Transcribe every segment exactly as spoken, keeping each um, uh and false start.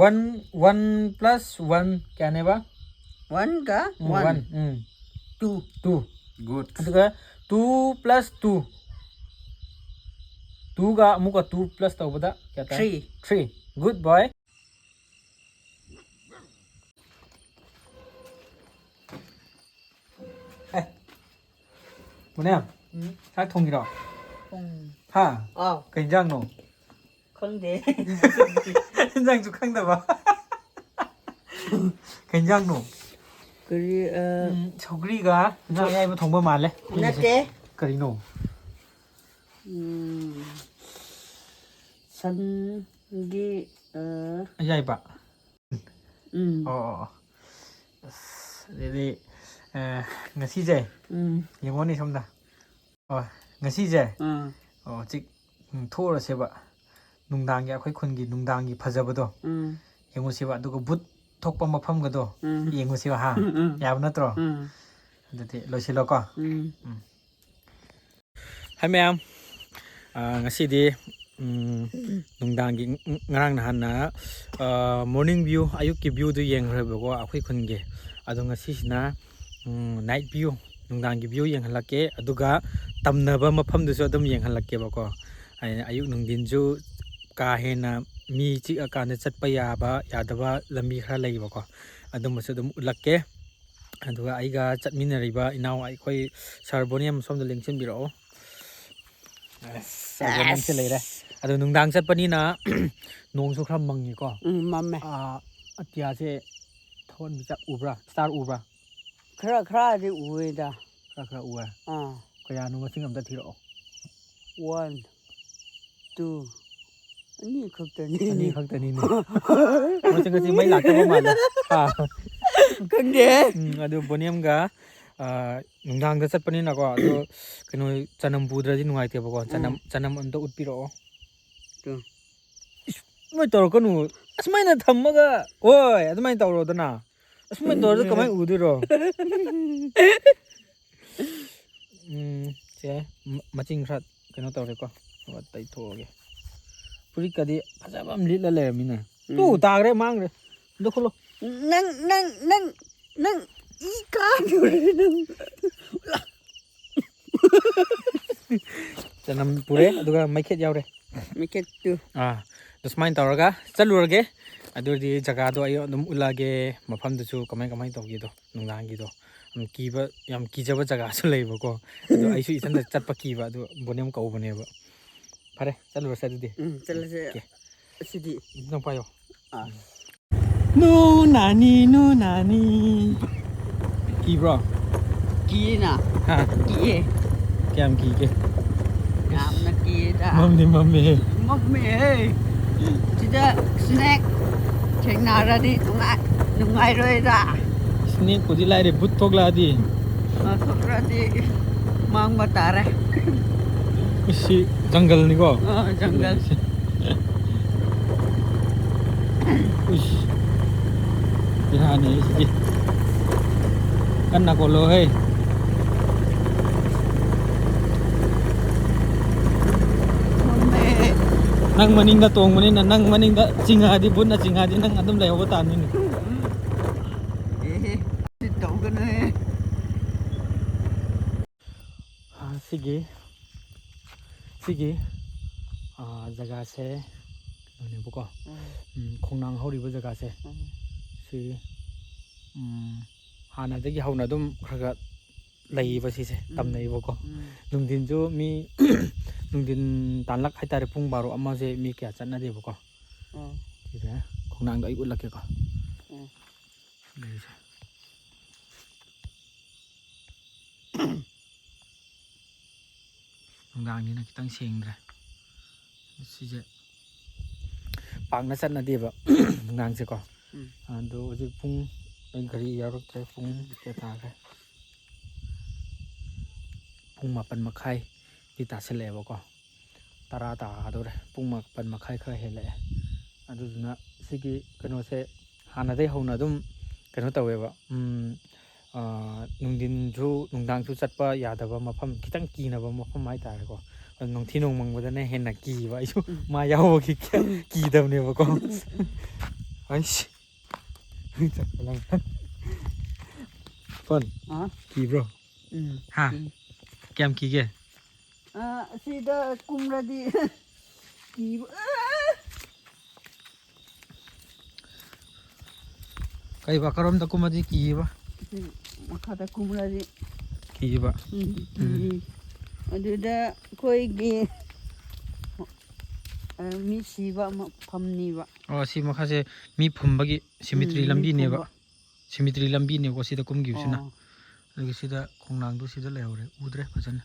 One, one plus one ꯀꯌꯥꯅꯦꯕ? ꯋꯥꯟꯒ um, one um, two two. Good. ꯑꯗꯨꯒ two plus two, ꯇꯨꯒ ꯑꯃꯨꯛꯀ ꯇꯨ ꯄ꯭ꯂꯁ ꯇꯧꯕꯗ ꯀꯌꯥ ꯇꯥꯏ? ꯊ꯭ꯔꯤ. ꯊ꯭ꯔꯤ. Good boy. ꯑꯦ, ꯃꯨꯅꯦꯝ, ꯆꯥꯛ ꯊꯣꯡꯉꯤꯔꯣ? ꯎꯝ. ꯍꯥ? ꯑꯥꯎ. ꯀꯩ ꯏꯟꯖꯥꯡꯅꯣ? ꯈꯪꯗꯦ. ꯏꯟꯖꯥꯡꯁꯨ ꯈꯪꯗꯕ. ꯀꯩ ꯏꯟꯖꯥꯡꯅꯣ? ꯀꯔꯤ ꯑ, ꯎꯝ, ꯁꯧꯒ꯭ꯔꯤꯒ ꯉꯥ ꯑꯌꯥꯏꯕ ꯊꯣꯡꯕ ꯃꯥꯜꯂꯦ꯫ ꯅꯠꯇꯦ. ꯀꯔꯤꯅꯣ? ꯎꯝ, ꯁꯟꯒꯤ ꯑ, ꯑꯌꯥꯏꯕ. ꯎꯝ. ꯑꯣ, ꯑꯣ, ꯑꯣ. ꯑꯁ, ꯑꯗꯨꯗꯤ, ꯑ, ꯉꯁꯤꯁꯦ ꯎꯝ. ꯌꯦꯡꯉꯣꯅꯦ ꯁꯣꯝꯗ. ꯑꯣ, ꯉꯁꯤꯁꯦ, ꯑꯥ. ꯑꯣ, ꯍꯧꯖꯤꯛ, ꯎꯝ, ꯊꯣꯛꯎꯔꯁꯦꯕ꯫ ꯅꯨꯡꯗꯥꯡꯒꯤ, ꯑꯩꯈꯣꯏ ꯈꯨꯟꯒꯤ ꯅꯨꯡꯗꯥꯡꯒꯤ ꯐꯖꯕꯗꯣ ꯎꯝ. ꯌꯦꯡꯉꯨꯁꯦꯕ꯫ ꯑꯗꯨꯒ ꯕꯨꯠ ꯊꯣꯛꯄ ꯃꯐꯝꯒꯗꯣ ꯎꯝ. ꯌꯦꯡꯉꯨꯁꯦꯕ, ꯍꯥ? ꯎꯝ, ꯎꯝ. ꯌꯥꯕ ꯅꯠꯇ꯭ꯔꯣ? ꯎꯝ. ꯑꯗꯨꯗꯤ ꯂꯣꯏꯁꯤꯜꯂꯣꯀꯣ. ꯎꯝ. ꯍꯥꯏ ꯃꯌꯥꯝ, ꯑ, ꯉꯁꯤꯗꯤ, ꯎꯝ, ꯅꯨꯡꯗꯥꯡꯒꯤ, ꯉ-, ꯉꯔꯥꯡ ꯅꯍꯥꯟꯅ, ꯑ, morning view, ꯑꯌꯨꯛꯀꯤ viewꯗꯨ ꯌꯦꯡꯈ꯭ꯔꯦꯕꯀꯣ, ꯑꯩꯈꯣꯏ ꯈꯨꯟꯒꯤ꯫ ꯑꯗꯣ ꯉꯁꯤꯁꯤꯅ, ꯎꯝ, night view, ꯅꯨꯡꯗꯥꯡꯒꯤ view ꯌꯦꯡꯍꯜꯂꯛꯀꯦ꯫ ꯑꯗꯨꯒ ꯇꯝꯅꯕ ꯃꯐꯝꯗꯨꯁꯨ ꯑꯗꯨꯝ ꯌꯦꯡꯍꯜꯂꯛꯀꯦꯕꯀꯣ꯫ ꯑꯩꯅ ꯑꯌꯨꯛ ꯅꯨꯡꯊꯤꯟꯁꯨ ꯀꯥ ꯍꯦꯟꯅ ꯃꯤ ꯆꯤꯛꯑꯀꯥꯟꯗ ꯆꯠꯄ ꯌꯥꯕ ꯌꯥꯗꯕ ꯂꯝꯕꯤ ꯈꯔ ꯂꯩꯌꯦꯕꯀꯣ, ꯑꯗꯨꯝꯕꯁꯨ ꯑꯗꯨꯝ ꯎꯠꯂꯛꯀꯦ꯫ ꯑꯗꯨꯒ ꯑꯩꯒ ꯆꯠꯃꯤꯟꯅꯔꯤꯕ ꯏꯅꯥꯎ ꯑꯩꯈꯣꯏ ꯁꯥꯔ ꯕꯣꯅꯤꯌꯝ ꯁꯣꯝꯗ ꯂꯦꯡꯁꯤꯟꯕꯤꯔꯛꯑꯣ꯫ ꯑꯁ, ꯁꯥꯔ ꯕꯣꯅꯤꯌꯝꯁꯦ ꯂꯩꯔꯦ꯫ ꯑꯗꯣ ꯅꯨꯡꯗꯥꯡ ꯆꯠꯄꯅꯤꯅ ꯅꯣꯡꯁꯨ ꯈꯔ ꯃꯪꯉꯤꯀꯣ꯫ ꯎꯝ, ꯃꯝꯃꯦ. ꯑꯥ, ꯑꯇꯤꯌꯥꯁꯦ ꯊꯋꯥꯟꯃꯤꯆꯥꯛ ꯎꯕ꯭ꯔꯥ? Star ꯎꯕ꯭ꯔꯥ? ꯈꯔ ꯈꯔꯗꯤ ꯎꯏꯗ. ꯈꯔ ꯈꯔ ꯎꯋꯦ꯫ ꯑꯥ. ꯀꯌꯥꯅꯣ ꯃꯁꯤꯡ ꯑꯝꯇ ꯊꯤꯔꯛꯑꯣ꯫ One, two, ꯑꯅꯤ ꯈꯛꯇꯅꯤ. ꯑꯅꯤ ꯈꯛꯇꯅꯤꯅꯦ꯫ ꯃꯁꯤ ꯉꯁꯤ ꯃꯩ ꯂꯥꯛꯇꯕ ꯃꯥꯜꯂꯦ꯫ ꯑꯥ. ꯈꯪꯗꯦ. ꯎꯝ, ꯑꯗꯨ ꯕꯣꯅꯤꯌꯝꯒ, ꯑꯥ, ꯅꯨꯡꯗꯥꯡꯗ ꯆꯠꯄꯅꯤꯅꯀꯣ, ꯑꯗꯣ ꯀꯩꯅꯣ, ꯆꯅꯝ ꯄꯨꯗ꯭ꯔꯗꯤ ꯅꯨꯡꯉꯥꯏꯇꯦꯕꯀꯣ꯫ ꯆꯅꯝ, ꯆꯅꯝ ꯑꯝꯇ ꯎꯠꯄꯤꯔꯛꯑꯣ꯫ ꯇꯨ. ꯏꯁ, ꯑꯗꯨꯃꯥꯏꯅ ꯇꯧꯔꯛꯀꯅꯨ꯫ ꯑꯁꯨꯃꯥꯏꯅ ꯊꯝꯃꯒ, ꯍꯣꯏ, ꯑꯗꯨꯃꯥꯏꯅ ꯇꯧꯔꯣꯗꯅ꯫ ꯑꯁꯨꯃꯥꯏꯅ ꯇꯧꯔꯗꯤ ꯀꯃꯥꯏꯅ ꯎꯗꯣꯏꯔꯣ? ꯎꯝ, ꯁꯦ, ꯃ-, ꯃꯆꯤꯡ ꯈꯔ ꯀꯩꯅꯣ ꯇꯧꯔꯦꯀꯣ꯫ ꯑꯗꯨꯒ ꯇꯩꯊꯣꯛꯑꯒꯦ꯫ ꯐꯨꯔꯤꯠꯀꯗꯤ ꯐꯖꯕ ꯑꯃ ꯂꯤꯠꯂ ꯂꯩꯔꯝꯃꯤꯅꯦ꯫ ꯇꯨ, ꯇꯥꯈ꯭ꯔꯦ, ꯃꯥꯡꯈ꯭ꯔꯦ꯫ ꯑꯗꯨ ꯈꯨꯜꯂꯣ꯫ ꯅꯪ, ꯅꯪ, ꯅꯪ, ꯅꯪ ꯏ ꯀꯥꯗꯣꯔꯦ ꯅꯪ꯫ ꯆꯅꯝ ꯄꯨꯔꯦ, ꯑꯗꯨꯒ ꯃꯩꯈꯦꯠ ꯌꯥꯎꯔꯦ꯫ ꯃꯩꯈꯦꯠꯇꯨ꯫ ꯑꯥ, ꯑꯗꯨ ꯁꯨꯃꯥꯏꯅ ꯇꯧꯔꯒ ꯆꯠꯂꯨꯔꯒꯦ꯫ ꯑꯗꯨꯗꯤ ꯖꯒꯥꯗꯣ ꯑꯩ ꯑꯗꯨꯝ ꯎꯠꯂꯛꯑꯒꯦ, ꯃꯐꯝꯗꯨꯁꯨ ꯀꯃꯥꯏ ꯀꯃꯥꯏꯅ ꯇꯧꯒꯦꯗꯣ, ꯅꯨꯡꯗꯥꯡꯒꯤꯗꯣ꯫ ꯌꯥꯝ ꯀꯤꯕ, ꯌꯥꯝ ꯀꯤꯖꯕ ꯖꯒꯥꯁꯨ ꯂꯩꯕꯀꯣ꯫ ꯑꯗꯣ ꯑꯩꯁꯨ ꯏꯊꯟꯇ ꯆꯠꯄ ꯀꯤꯕ, ꯑꯗꯨ ꯕꯣꯅꯦꯝ ꯀꯧꯕꯅꯦꯕ꯫ ꯐꯔꯦ, ꯆꯠꯂꯨꯔꯁꯦ ꯑꯗꯨꯗꯤ꯫ ꯎꯝ, ꯆꯠꯂꯁꯦ꯫ ꯑꯣꯀꯦ꯫ ꯑꯁꯤꯗꯤ꯫ ꯅꯪ ꯄꯥꯏꯌꯣ꯫ ꯑꯥ꯫ ꯅꯨ ꯅꯥꯅꯤ, ꯅꯨ ꯅꯥꯅꯤ꯫ ꯀꯤꯕ꯭ꯔꯣ? ꯀꯤꯌꯦꯅ꯫ ꯍꯥ? ꯀꯤꯌꯦ꯫ ꯀꯌꯥꯝ ꯀꯤꯒꯦ? ꯌꯥꯝꯅ ꯀꯤꯌꯦꯗ꯫ ꯃꯝꯗꯤ ꯃꯝꯃꯦꯍꯦ꯫ ꯃꯝꯃꯦꯍꯦ꯫ ꯁꯤꯗ ꯁ꯭ꯅꯦꯛ ꯊꯦꯡꯅꯔꯗꯤ ꯅꯨꯡꯉꯥꯏ-, ꯅꯨꯡꯉꯥꯏꯔꯣꯏꯗ꯫ ꯁ꯭ꯅꯦꯛꯄꯨꯗꯤ ꯂꯥꯏꯔꯦ, ꯕꯨꯠ ꯊꯣꯛꯂꯛꯑꯗꯤ꯫ ꯑ, ꯊꯣꯛꯂꯛꯑꯗꯤ ꯃꯥꯡꯕ ꯇꯥꯔꯦ꯫ ꯁꯤ ꯖꯪꯒꯜꯅꯤꯀꯣ? ꯑ, ꯖꯪꯒꯜ꯫ ꯎꯁ, ꯕꯦꯔꯥꯅꯤ ꯁꯤꯗꯤ꯫ ꯀꯟꯅ ꯀꯣꯜꯂꯣ ꯍꯦ꯫ ꯅꯪ ꯃꯅꯤꯡꯗ ꯇꯣꯡꯕꯅꯤꯅ, ꯅꯪ ꯃꯅꯤꯡꯗ ꯆꯤꯡꯉꯛꯑꯗꯤ, ꯕꯨꯠꯅ ꯆꯤꯡꯉꯛꯑꯗꯤ ꯅꯪ ꯑꯗꯨꯝ ꯂꯩꯍꯧꯕ ꯇꯥꯕꯅꯤꯅꯦ꯫ ꯑꯦꯍꯦ, ꯁꯤ ꯇꯧꯒꯅꯨꯍꯦ꯫ ꯑꯥ, ꯁꯤꯒꯤ, ꯁꯤꯒꯤ, ꯑꯥ, ꯖꯒꯥꯁꯦ ꯀꯩꯅꯣꯅꯦꯕꯀꯣ, ꯎꯝ꯫ ꯎꯝ, ꯈꯣꯡꯅꯥꯡ ꯍꯧꯔꯤꯕ ꯖꯒꯥꯁꯦ, ꯎꯝ꯫ ꯁꯤ, ꯎꯝ, ꯍꯥꯟꯅꯗꯒꯤ ꯍꯧꯅ ꯑꯗꯨꯝ ꯈꯔ ꯈꯔ ꯂꯩꯌꯦꯕ ꯁꯤꯁꯦ, ꯎꯝ꯫ ꯇꯝꯅꯩꯕꯀꯣ꯫ ꯎꯝ꯫ ꯅꯨꯡꯊꯤꯟꯁꯨ ꯃꯤ, ꯅꯨꯡꯊꯤꯟ ꯇꯥꯜꯂꯛ ꯍꯥꯏꯇꯥꯔꯦ, ꯄꯨꯡ ꯕꯥꯔꯣ ꯑꯃꯁꯦ ꯃꯤ ꯀꯌꯥ ꯆꯠꯅꯗꯦꯕꯀꯣ꯫ ꯎꯝ꯫ ꯁꯤꯁꯦ ꯈꯣꯡꯅꯥꯡꯗꯣ ꯑꯩ ꯎꯠꯂꯛꯀꯦꯀꯣ꯫ ꯎꯝ꯫ ꯂꯩꯔꯤꯁꯦ꯫ ꯅꯨꯡꯗꯥꯡꯅꯤꯅ ꯈꯤꯇꯪ ꯁꯦꯡꯗ꯭ꯔꯦ꯫ ꯁꯤꯁꯦ ꯄꯥꯛꯅ ꯆꯠꯅꯗꯦꯕ ꯅꯨꯡꯗꯥꯡꯁꯦꯀꯣ꯫ ꯎꯝ꯫ ꯑꯗꯣ ꯍꯧꯖꯤꯛ ꯄꯨꯡ, ꯑꯩ ꯒꯥꯔꯤ ꯌꯥꯎꯔꯛꯇ꯭ꯔꯦ, ꯄꯨꯡ ꯀꯌꯥ ꯇꯥꯈ꯭ꯔꯦ? ꯄꯨꯡ ꯃꯥꯄꯟ ꯃꯈꯥꯏꯗꯤ ꯇꯥꯁꯜꯂꯛꯑꯦꯕꯀꯣ꯫ ꯇꯔꯥ ꯇꯥꯗꯧꯔꯦ꯫ ꯄꯨꯡ ꯃꯥꯄꯟ ꯃꯈꯥꯏ ꯈꯔ ꯍꯦꯜꯂꯛꯑꯦ꯫ ꯑꯗꯨꯗꯨꯅ ꯁꯤꯒꯤ ꯀꯩꯅꯣꯁꯦ ꯍꯥꯟꯅꯗꯩ ꯍꯧꯅ ꯑꯗꯨꯝ ꯀꯩꯅꯣ ꯇꯧꯋꯦꯕ꯫ ꯎꯝ, ꯑꯥ, ꯅꯨꯡꯊꯤꯟꯁꯨ ꯅꯨꯡꯗꯥꯡꯁꯨ ꯆꯠꯄ ꯌꯥꯗꯕ ꯃꯐꯝ, ꯈꯤꯇꯪ ꯀꯤꯅꯕ ꯃꯐꯝ ꯍꯥꯏꯇꯥꯔꯦꯀꯣ꯫ ꯅꯨꯡꯊꯤ ꯅꯣꯡꯃꯪꯕꯗꯅ ꯍꯦꯟꯅ ꯀꯤꯕ ꯑꯩꯁꯨ꯫ ꯎꯝ꯫ ꯃꯥ ꯌꯥꯎꯕꯒꯤ ꯀꯤꯗꯕꯅꯦꯕꯀꯣ꯫ ꯑꯩꯁ꯫ ꯐꯣꯟ꯫ ꯑꯥ꯫ ꯀꯤꯕ꯭ꯔꯣ? ꯎꯝ꯫ ꯍꯥ? ꯀꯤ꯫ ꯀꯌꯥꯝ ꯀꯤꯒꯦ? ꯑꯥ, ꯑꯁꯤꯗ ꯀꯨꯝꯔꯗꯤ ꯀꯤꯕ꯫ ꯑꯥ! ꯀꯩꯕ, ꯀꯔꯣꯝꯗ ꯀꯨꯝꯃꯗꯤ ꯀꯤꯕ? ꯁꯤ ꯃꯈꯥꯗ ꯀꯨꯝꯔꯗꯤ꯫ ꯀꯤꯕ? ꯎꯝ, ꯎꯝ꯫ ꯀꯤ꯫ ꯑꯗꯨꯗ ꯑꯩꯈꯣꯏꯒꯤ, ꯑ, ꯃꯤ ꯁꯤꯕ ꯃꯐꯝꯅꯤꯕ꯫ ꯑꯣ, ꯁꯤ ꯃꯈꯥꯁꯦ ꯃꯤ ꯐꯨꯝꯕꯒꯤ cemetery ꯎꯝ, ꯃꯤ ꯂꯝꯕꯤꯅꯦꯕ꯫ ꯐꯨꯝꯕ꯫ Cemetery ꯂꯝꯕꯤꯅꯦꯀꯣ ꯁꯤꯗ ꯀꯨꯝꯈꯤꯕꯁꯤꯅ꯫ ꯑꯣ꯫ ꯑꯗꯨꯒ ꯁꯤꯗ ꯈꯣꯡꯅꯥꯡꯗꯣ ꯁꯤꯗ ꯂꯩꯍꯧꯔꯦ, ꯎꯗ꯭ꯔꯦ ꯐꯖꯅ꯫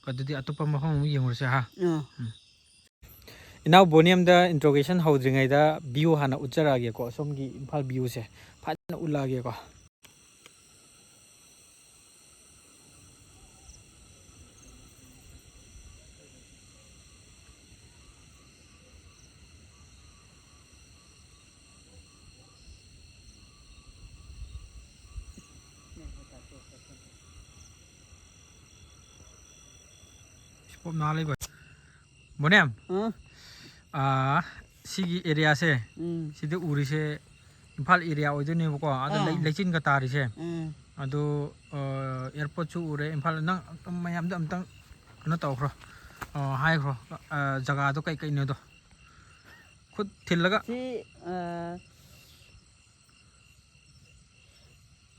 ꯑꯗꯨꯗꯤ ꯑꯇꯣꯞꯄ ꯃꯐꯝ ꯑꯃꯨꯛ ꯌꯦꯡꯉꯨꯔꯁꯦ ꯍꯥ꯫ ꯑꯥ꯫ ꯎꯝ꯫ ꯏꯅꯥꯎ ꯕꯣꯅꯤꯌꯝꯗ introduction ꯍꯧꯗ꯭ꯔꯤꯉꯩꯗ view ꯍꯥꯟꯅ ꯎꯠꯆꯔꯛꯑꯒꯦꯀꯣ, ꯑꯁꯣꯝꯒꯤ ꯏꯝꯐꯥꯜ view ꯁꯦ ꯐꯖꯅ ꯎꯠꯂꯛꯑꯒꯦꯀꯣ꯫ ꯏꯁꯄꯣꯞ ꯅꯥ ꯂꯩꯕ꯫ ꯕꯣꯅꯦꯝ? ꯑ? ꯑꯥ, ꯁꯤꯒꯤ area ꯁꯦ, ꯎꯝ꯫ ꯁꯤꯗ ꯎꯔꯤꯁꯦ ꯏꯝꯐꯥꯜ area ꯑꯣꯏꯗꯣꯏꯅꯦꯕꯀꯣ꯫ ꯑꯗ ꯂꯩ-, ꯑꯥ꯫ ꯂꯩꯆꯤꯟꯒ ꯇꯥꯔꯤꯁꯦ꯫ ꯎꯝ꯫ ꯑꯗꯣ, ꯑ, airport ꯁꯨ ꯎꯔꯦ, ꯏꯝꯐꯥꯜ꯫ ꯅꯪ ꯃꯌꯥꯝꯗ ꯑꯝꯇꯪ ꯀꯩꯅꯣ ꯇꯧꯈ꯭ꯔꯣ꯫ ꯑ, ꯍꯥꯏꯈ꯭ꯔꯣ꯫ ꯑ, ꯖꯒꯥꯗꯣ ꯀꯩ ꯀꯩꯅꯣꯗꯣ꯫ ꯈꯨꯠ ꯊꯤꯜꯂꯒ꯫ ꯁꯤ, ꯑ,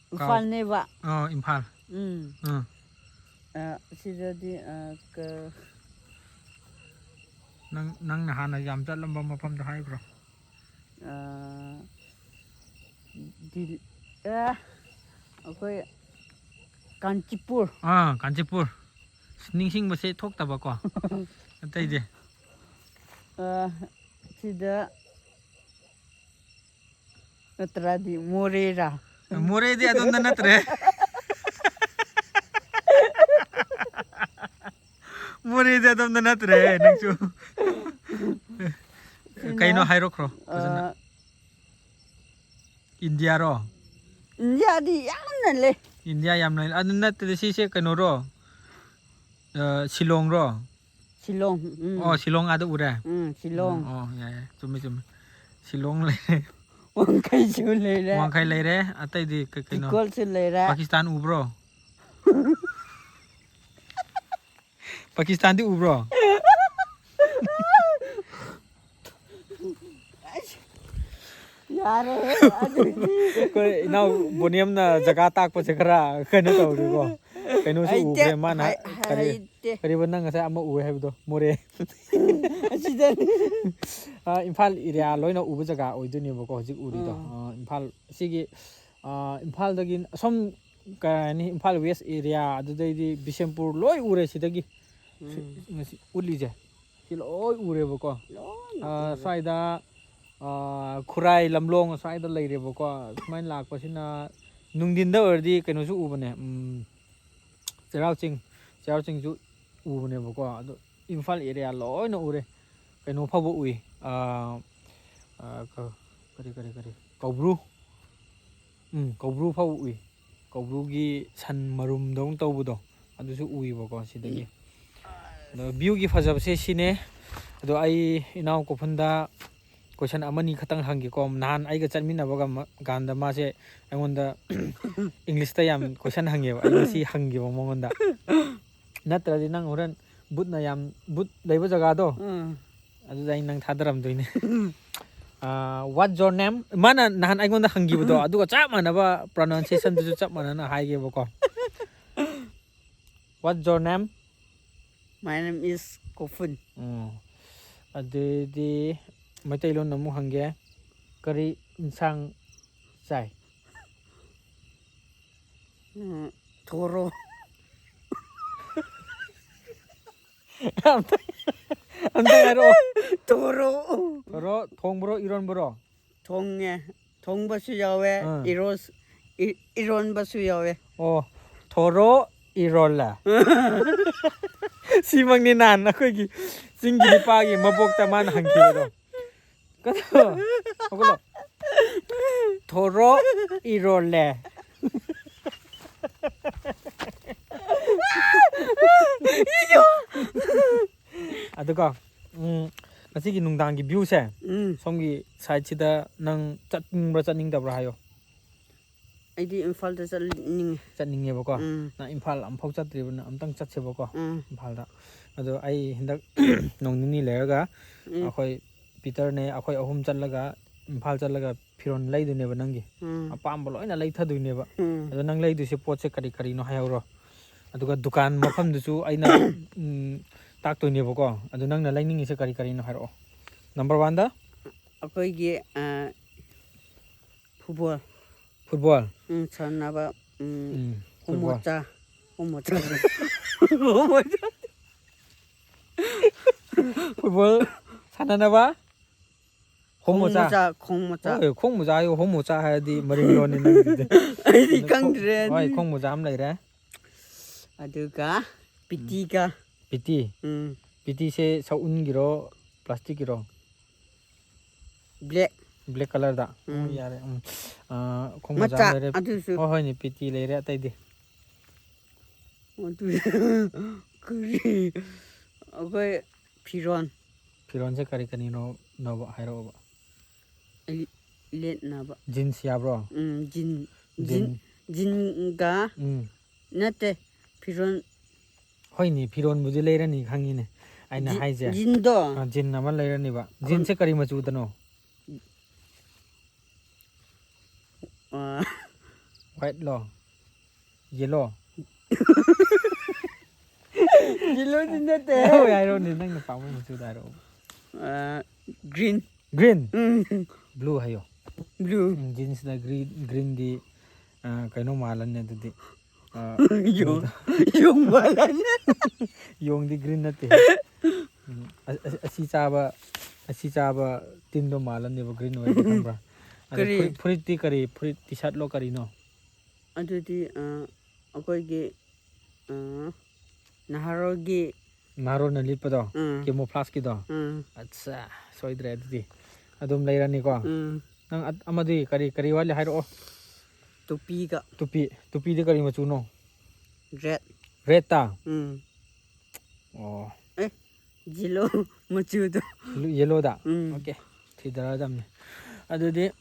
ꯀꯥꯎ-, ꯏꯝꯐꯥꯜꯅꯦꯕ꯫ ꯑ, ꯏꯝꯐꯥꯜ꯫ ꯎꯝ꯫ ꯑ꯫ ꯑ, ꯁꯤꯗꯗꯤ, ꯑ, ꯀ-, ꯅꯪ, ꯅꯪꯅ ꯍꯥꯟꯅ ꯌꯥꯝ ꯆꯠꯂꯝꯕ ꯃꯐꯝꯗꯣ ꯍꯥꯏꯈ꯭ꯔꯣ꯫ ꯑ, ꯗꯤꯜ-, ꯑ, ꯑꯩꯈꯣꯏ ꯀꯥꯟꯆꯤꯄꯨꯔ꯫ ꯑꯥ, ꯀꯥꯟꯆꯤꯄꯨꯔ꯫ ꯅꯤꯡꯁꯤꯡꯕꯁꯦ ꯊꯣꯛꯇꯕꯀꯣ꯫ ꯑꯇꯩꯗꯤ? ꯑ, ꯁꯤꯗ ꯅꯠꯇ꯭ꯔꯗꯤ ꯃꯣꯔꯦꯔꯥ? ꯃꯣꯔꯦꯗꯤ ꯑꯗꯣꯝꯗ ꯅꯠꯇ꯭ꯔꯦ꯫ ꯃꯣꯔꯦꯗꯤ ꯑꯗꯣꯝꯗ ꯅꯠꯇ꯭ꯔꯦ ꯅꯪꯁꯨ꯫ ꯁꯤꯅ, ꯀꯩꯅꯣ ꯍꯥꯏꯔꯛꯈ꯭ꯔꯣ ꯐꯖꯅ꯫ ꯑ, ꯏꯟꯗꯤꯌꯥꯔꯣ? ꯏꯟꯗꯤꯌꯥꯗꯤ ꯌꯥꯝꯅ ꯂꯩ꯫ ꯏꯟꯗꯤꯌꯥ ꯌꯥꯝꯅ ꯂꯩ꯫ ꯑꯗꯨ ꯅꯠꯇ꯭ꯔꯗꯤ ꯁꯤꯁꯦ ꯀꯩꯅꯣꯔꯣ? ꯑ, ꯁꯤꯂꯣꯡꯔꯣ? ꯁꯤꯂꯣꯡ꯫ ꯎꯝ꯫ ꯑꯣ, ꯁꯤꯂꯣꯡ ꯑꯥꯗ ꯎꯔꯦ? ꯎꯝ, ꯁꯤꯂꯣꯡ꯫ ꯎꯝ, ꯑꯣ, ꯌꯥꯏ, ꯌꯥꯏ꯫ ꯆꯨꯝꯃꯦ, ꯆꯨꯝꯃꯦ꯫ ꯁꯤꯂꯣꯡ ꯂꯩꯔꯦ꯫ ꯋꯥꯡꯈꯩꯁꯨ ꯂꯩꯔꯦ꯫ ꯋꯥꯡꯈꯩ ꯂꯩꯔꯦ꯫ ꯑꯇꯩꯗꯤ ꯀꯩ-, ꯀꯩꯅꯣ? ꯏꯀꯣꯜꯁꯨ ꯂꯩꯔꯦ꯫ ꯄꯥꯀꯤꯁꯇꯥꯟ ꯎꯕ꯭ꯔꯣ? ꯄꯥꯀꯤꯁꯇꯥꯟꯗꯤ ꯎꯕ꯭ꯔꯣ? ꯌꯥꯔꯦ, ꯑꯗꯨꯗꯤ꯫ ꯑꯩꯈꯣꯏ ꯏꯅꯥꯎ ꯕꯣꯅꯤꯌꯝꯅ ꯖꯒꯥ ꯇꯥꯛꯄꯁꯦ ꯈꯔ ꯀꯩꯅꯣ ꯇꯧꯔꯤꯀꯣ꯫ ꯀꯩꯅꯣꯁꯨ ꯍꯩꯇꯦ, ꯎꯈ꯭ꯔꯦ ꯃꯥꯅ꯫ ꯍꯩ-, ꯀꯔꯤ, ꯍꯩꯇꯦ꯫ ꯀꯔꯤꯕ ꯅꯪ ꯉꯁꯥꯏ ꯑꯃ ꯎꯏ ꯍꯥꯏꯕꯗꯣ, ꯃꯣꯔꯦ꯫ ꯑꯁꯤꯗꯅꯤ꯫ ꯑ, ꯏꯝꯐꯥꯜ ꯑꯦꯔꯤꯌꯥ ꯂꯣꯏꯅ ꯎꯕ ꯖꯒꯥ ꯑꯣꯏꯗꯣꯏꯅꯦꯕꯀꯣ ꯍꯧꯖꯤꯛ ꯎꯔꯤꯗꯣ꯫ ꯎꯝ꯫ ꯑ, ꯏꯝꯐꯥꯜ, ꯁꯤꯒꯤ, ꯑ, ꯏꯝꯐꯥꯜꯗꯒꯤ ꯑꯁꯣꯝ ꯀꯩ ꯍꯥꯏꯅꯤ, ꯏꯝꯐꯥꯜ ꯋꯦꯁ ꯑꯦꯔꯤꯌꯥ, ꯑꯗꯨꯗꯩꯗꯤ ꯕꯤꯁꯦꯝꯄꯨꯔ ꯂꯣꯏ ꯎꯔꯦ ꯁꯤꯗꯒꯤ꯫ ꯁꯤ, ꯎꯝ꯫ ꯉꯁꯤ ꯎꯠꯂꯤꯁꯦ꯫ ꯁꯤ ꯂꯣꯏ ꯎꯔꯦꯕꯀꯣ꯫ ꯂꯣꯏꯅ ꯑꯥ, ꯎꯔꯦ꯫ ꯁ꯭ꯋꯥꯏꯗ, ꯑꯥ, ꯈꯨꯔꯥꯏ ꯂꯝꯂꯣꯡ ꯁ꯭ꯋꯥꯏꯗ ꯂꯩꯔꯦꯕꯀꯣ꯫ ꯁꯨꯃꯥꯏꯅ ꯂꯥꯛꯄꯁꯤꯅ ꯅꯨꯡꯊꯤꯟꯗ ꯑꯣꯏꯔꯗꯤ ꯀꯩꯅꯣꯁꯨ ꯎꯕꯅꯦ, ꯎꯝ, ꯆꯩꯔꯥꯎ ꯆꯤꯡ, ꯆꯩꯔꯥꯎ ꯆꯤꯡꯁꯨ ꯎꯕꯅꯦꯕꯀꯣ꯫ ꯑꯗꯣ ꯏꯝꯐꯥꯜ ꯑꯦꯔꯤꯌꯥ ꯂꯣꯏꯅ ꯎꯔꯦ꯫ ꯀꯩꯅꯣ ꯐꯥꯎꯕ ꯎꯏ, ꯑꯥ, ꯑꯥ, ꯀ-, ꯀꯔꯤ, ꯀꯔꯤ, ꯀꯔꯤ, ꯀꯧꯕ꯭ꯔꯨ꯫ ꯎꯝ, ꯀꯧꯕ꯭ꯔꯨ ꯐꯥꯎꯕ ꯎꯏ꯫ ꯀꯧꯕ꯭ꯔꯨꯒꯤ ꯁꯟ ꯃꯔꯨꯝꯗꯧꯅ ꯇꯧꯕꯗꯣ, ꯑꯗꯨꯁꯨ ꯎꯏꯕꯀꯣ ꯁꯤꯗꯒꯤ꯫ ꯑꯗꯣ ꯚ꯭ꯌꯨꯒꯤ ꯐꯖꯕꯁꯦ ꯁꯤꯅꯦ꯫ ꯑꯗꯣ ꯑꯩ ꯏꯅꯥꯎ ꯀꯣꯐꯟꯗ ꯀꯣꯏꯁꯟ ꯑꯃꯅꯤ ꯈꯛꯇꯪ ꯍꯪꯒꯦꯀꯣ꯫ ꯅꯍꯥꯟ ꯑꯩꯒ ꯆꯠꯃꯤꯟꯅꯕ ꯀꯥꯟꯗ ꯃꯥꯁꯦ ꯑꯩꯉꯣꯟꯗ ꯏꯪꯂꯤꯁꯇ ꯌꯥꯝ ꯀꯣꯏꯁꯟ ꯍꯪꯉꯦꯕ꯫ ꯑꯩ ꯉꯁꯤ ꯍꯪꯒꯦꯕ ꯃꯉꯣꯟꯗ꯫ ꯅꯠꯇ꯭ꯔꯗꯤ ꯅꯪ ꯍꯣꯔꯦꯟ ꯕꯨꯠꯅ ꯌꯥꯝ, ꯕꯨꯠ ꯂꯩꯕ ꯖꯒꯥꯗꯣ, ꯎꯝ꯫ ꯑꯗꯨꯗ ꯑꯩ ꯅꯪ ꯊꯥꯗꯔꯝꯗꯣꯏꯅꯦ꯫ ꯑꯥ, "What's your name?" ꯃꯥꯅ ꯅꯍꯥꯟ ꯑꯩꯉꯣꯟꯗ ꯍꯪꯈꯤꯕꯗꯣ, ꯑꯗꯨꯒ ꯆꯞ ꯃꯥꯟꯅꯕ pronunciationꯗꯨꯁꯨ ꯆꯞ ꯃꯥꯟꯅꯅ ꯍꯥꯏꯒꯦꯕꯀꯣ꯫ "What's your name?" My name is Kofun. ꯎꯝ꯫ ꯑꯗꯨꯗꯤ ꯃꯩꯇꯩꯂꯣꯟꯗ ꯑꯃꯨꯛ ꯍꯪꯒꯦ꯫ ꯀꯔꯤ ꯏꯟꯁꯥꯡ ꯆꯥꯏ? ꯎꯝ, ꯊꯣꯔꯣ꯫ ꯑꯝꯇ, ꯑꯝꯇ ꯍꯥꯏꯔꯛꯑꯣ꯫ ꯊꯣꯔꯣ꯫ ꯊꯣꯔꯣ ꯊꯣꯡꯕ꯭ꯔꯣ, ꯏꯔꯣꯟꯕ꯭ꯔꯣ? ꯊꯣꯡꯉꯦ꯫ ꯊꯣꯡꯕꯁꯨ ꯌꯥꯎꯋꯦ, ꯑꯥ꯫ ꯏꯔꯣꯁ-, ꯏ-, ꯏꯔꯣꯟꯕꯁꯨ ꯌꯥꯎꯋꯦ꯫ ꯑꯣ, ꯊꯣꯔꯣ ꯏꯔꯣꯜꯂꯦ꯫ ꯁꯤꯃꯛꯅꯤ ꯅꯍꯥꯟ ꯑꯩꯈꯣꯏꯒꯤ ꯆꯤꯡꯒꯤ ꯅꯨꯄꯥꯒꯤ ꯃꯕꯣꯛꯇ ꯃꯥꯅ ꯍꯪꯈꯤꯕꯗꯣ꯫ ꯀꯩꯅꯣ? ꯍꯧꯒꯠꯂꯣ꯫ ꯊꯣꯔꯣ ꯏꯔꯣꯜꯂꯦ꯫ ꯑꯗꯨꯒ ꯎꯝ, ꯉꯁꯤꯒꯤ ꯅꯨꯡꯗꯥꯡꯒꯤ ꯚ꯭ꯌꯨꯁꯦ, ꯎꯝ ꯁꯣꯝꯒꯤ ꯁꯥꯏꯠꯁꯤꯗ ꯅꯪ ꯆꯠꯅꯤꯡꯕ꯭ꯔꯥ ꯆꯠꯅꯤꯡꯗꯕ꯭ꯔꯥ ꯍꯥꯏꯌꯣ꯫ ꯑꯩꯗꯤ ꯏꯝꯐꯥꯜꯗ ꯆꯠꯅꯤꯡꯉꯦ꯫ ꯆꯠꯅꯤꯡꯉꯦꯕꯀꯣ꯫ ꯎꯝ ꯅꯪ ꯏꯝꯐꯥꯜ ꯑꯃꯐꯥꯎ ꯆꯠꯇ꯭ꯔꯤꯕꯅ, ꯑꯝꯇꯪ ꯆꯠꯁꯦꯕꯀꯣ ꯎꯝ ꯏꯝꯐꯥꯜꯗ꯫ ꯑꯗꯣ ꯑꯩ ꯍꯟꯗꯛ ꯅꯣꯡ ꯅꯤꯅꯤ ꯂꯩꯔꯒ ꯎꯝ ꯑꯩꯈꯣꯏ ꯄꯤꯇꯔꯅꯦ, ꯑꯩꯈꯣꯏ ꯑꯍꯨꯝ ꯆꯠꯂꯒ ꯏꯝꯐꯥꯜ ꯆꯠꯂꯒ ꯐꯤꯔꯣꯜ ꯂꯩꯗꯣꯏꯅꯦꯕ ꯅꯪꯒꯤ꯫ ꯎꯝ ꯑꯄꯥꯝꯕ ꯂꯣꯏꯅ ꯂꯩꯊꯗꯣꯏꯅꯦꯕ꯫ ꯎꯝ ꯑꯗꯣ ꯅꯪ ꯂꯩꯗꯣꯏꯁꯦ ꯄꯣꯠꯁꯦ ꯀꯔꯤ ꯀꯔꯤꯅꯣ ꯍꯥꯏꯍꯧꯔꯣ꯫ ꯑꯗꯨꯒ ꯗꯨꯀꯥꯟ ꯃꯐꯝꯗꯨꯁꯨ ꯑꯩꯅ ꯎꯝ, ꯇꯥꯛꯇꯣꯏꯅꯦꯕꯀꯣ꯫ ꯑꯗꯣ ꯅꯪꯅ ꯂꯩꯅꯤꯡꯉꯤꯁꯦ ꯀꯔꯤ ꯀꯔꯤꯅꯣ ꯍꯥꯏꯔꯛꯑꯣ꯫ ꯅꯝꯕꯔ ꯋꯥꯟꯗ ꯑꯩꯈꯣꯏꯒꯤ ꯑ, ꯐꯨꯠꯕꯣꯜ ꯐꯨꯠꯕꯣꯜ꯫ ꯎꯝ, ꯁꯥꯟꯅꯕ ꯎꯝ, ꯎꯝ, ꯐꯨꯠꯕꯣꯜ꯫ ꯍꯣꯃꯣꯆꯥ꯫ ꯍꯣꯃꯣꯆꯥ꯫ ꯍꯣꯃꯣꯆꯥ꯫ ꯐꯨꯠꯕꯣꯜ ꯁꯥꯟꯅꯅꯕ ꯍꯣꯃꯣꯆꯥ꯫ ꯈꯣꯡꯃꯣꯆꯥ, ꯈꯣꯡꯃꯣꯆꯥ꯫ ꯍꯣꯏ, ꯈꯣꯡ ꯃꯣꯖꯥ ꯍꯥꯏꯌꯣ, ꯍꯣꯃꯣꯆꯥ ꯍꯥꯏꯔꯗꯤ ꯃꯔꯤꯡꯂꯣꯟꯅꯤ ꯅꯪꯒꯤꯗꯨꯗꯤ꯫ ꯑꯩꯗꯤ ꯑꯗꯣ ꯈꯪꯗ꯭ꯔꯦ ꯈꯣꯡ-, ꯍꯣꯏ, ꯑꯗꯨꯗꯤ꯫ ꯈꯣꯡ ꯃꯣꯖꯥ ꯑꯃ ꯂꯩꯔꯦ꯫ ꯑꯗꯨꯒ ꯄꯤꯇꯤꯒ꯫ ꯄꯤꯇꯤ꯫ ꯎꯝ ꯄꯤꯇꯤꯁꯦ ꯁꯎꯟꯒꯤꯔꯣ, ꯄ꯭ꯂꯥꯁꯇꯤꯛꯀꯤꯔꯣ? ꯕ꯭ꯂꯦꯛ꯫ ꯕ꯭ꯂꯦꯛ ꯀꯂꯔꯗ꯫ ꯑꯣ, ꯎꯝ꯫ ꯌꯥꯔꯦ꯫ ꯎꯝ꯫ ꯑꯥ, ꯈꯣꯡ ꯃꯣꯖꯥ ꯃꯆꯥ ꯂꯩꯔꯦ꯫ ꯑꯗꯨꯁꯨ꯫ ꯍꯣꯏ, ꯍꯣꯏꯅꯦ, ꯄꯤꯇꯤ ꯂꯩꯔꯦ, ꯑꯇꯩꯗꯤ? ꯑꯗꯨ ꯀꯔꯤ? ꯑꯩꯈꯣꯏ ꯐꯤꯔꯣꯟ꯫ ꯐꯤꯔꯣꯟꯁꯦ ꯀꯔꯤ ꯀꯔꯤꯅꯣ ꯅꯣꯕ ꯍꯥꯏꯔꯛꯑꯣꯕ꯫ ꯂꯤꯠꯅꯕ꯫ ꯖꯤꯟꯁ ꯌꯥꯕ꯭ꯔꯣ? ꯎꯝ, ꯖꯤꯟ, ꯖꯤꯟ, ꯖꯤꯟ꯫ ꯖꯤꯟꯒ ꯎꯝ꯫ ꯅꯠꯇꯦ, ꯐꯤꯔꯣꯟ꯫ ꯍꯣꯏꯅꯦ, ꯐꯤꯔꯣꯟꯕꯨꯗꯤ ꯂꯩꯔꯅꯤ, ꯈꯪꯉꯤꯅꯦ ꯑꯩꯅ ꯖꯤ-, ꯍꯥꯏꯁꯦ꯫ ꯖꯤꯟꯗꯣ꯫ ꯑꯥ, ꯖꯤꯟ ꯑꯃ ꯂꯩꯔꯅꯤꯕ꯫ ꯖꯤꯟꯁꯦ ꯀꯔꯤ ꯃꯆꯨꯗꯅꯣ? ꯑꯥ꯫ ꯋꯥꯏꯠꯂꯣ? ꯌꯦꯂꯣ? ꯌꯦꯂꯣꯗꯤ ꯅꯠꯇꯦ꯫ ꯍꯣꯏ, ꯍꯥꯏꯔꯛꯑꯣꯅꯦ, ꯅꯪꯅ ꯄꯥꯝꯕ ꯃꯆꯨꯗ ꯍꯥꯏꯔꯛꯑꯣ꯫ ꯑꯥ, ꯒ꯭ꯔꯤꯟ꯫ ꯒ꯭ꯔꯤꯟ? ꯎꯝ꯫ ꯕ꯭ꯂꯨ ꯍꯥꯏꯌꯣ꯫ ꯕ꯭ꯂꯨ꯫ ꯎꯝ, ꯖꯤꯟꯁꯅ ꯒ꯭ꯔꯤ-, ꯒ꯭ꯔꯤꯟꯗꯤ, ꯑ, ꯀꯩꯅꯣ ꯃꯥꯜꯂꯅꯤ ꯑꯗꯨꯗꯤ꯫ ꯑ, ꯌꯣꯡ, ꯌꯣꯡ ꯃꯥꯜꯂꯅꯤ꯫ ꯌꯣꯡꯗꯤ ꯒ꯭ꯔꯤꯟ ꯅꯠꯇꯦ꯫ ꯎꯝ, ꯑ-, ꯑ-, ꯑꯁꯤ ꯆꯥꯕ, ꯑꯁꯤ ꯆꯥꯕ ꯇꯤꯟꯗꯣ ꯃꯥꯜꯂꯅꯦꯕ ꯒ꯭ꯔꯤꯟ ꯑꯣꯏꯔꯗꯤ, ꯈꯪꯕ꯭ꯔꯥ? ꯑꯗꯣ ꯀꯔꯤ? ꯐꯨꯔꯤꯠ, ꯐꯨꯔꯤꯠꯇꯤ ꯀꯔꯤ? ꯐꯨꯔꯤꯠ ꯇꯤ ꯁꯥꯔꯠꯂꯣ ꯀꯔꯤꯅꯣ? ꯑꯗꯨꯗꯤ, ꯑ, ꯑꯩꯈꯣꯏꯒꯤ, ꯑ, ꯅꯍꯥꯔꯣꯜꯒꯤ ꯅꯍꯥꯔꯣꯜꯅ ꯂꯤꯠꯄꯗꯣ? ꯎꯝ꯫ ꯀꯦꯃꯣꯐ꯭ꯂꯥꯁꯀꯤꯗꯣ? ꯎꯝ꯫ ꯑꯠꯆꯥ, ꯁꯣꯏꯗ꯭ꯔꯦ ꯑꯗꯨꯗꯤ꯫ ꯑꯗꯨꯝ ꯂꯩꯔꯅꯤꯀꯣ? ꯎꯝ꯫ ꯅꯪ ꯑꯠ-, ꯑꯃꯗꯤ ꯀꯔꯤ, ꯀꯔꯤ ꯋꯥꯠꯂꯤ ꯍꯥꯏꯔꯛꯑꯣ꯫ ꯇꯨꯄꯤꯒ꯫ ꯇꯨꯄꯤ, ꯇꯨꯄꯤꯗꯤ ꯀꯔꯤ ꯃꯆꯨꯅꯣ? ꯔꯦꯠ꯫ ꯔꯦꯠꯇ? ꯎꯝ꯫ ꯑꯣ꯫ ꯑꯦ꯫ ꯖꯤꯂꯣ ꯃꯆꯨꯗꯣ꯫ ꯌꯦꯂꯣꯗ? ꯎꯝ꯫ ꯑꯣꯀꯦ꯫ ꯊꯤꯗꯔꯗꯝꯅꯤ꯫ ꯑꯗꯨꯗꯤ,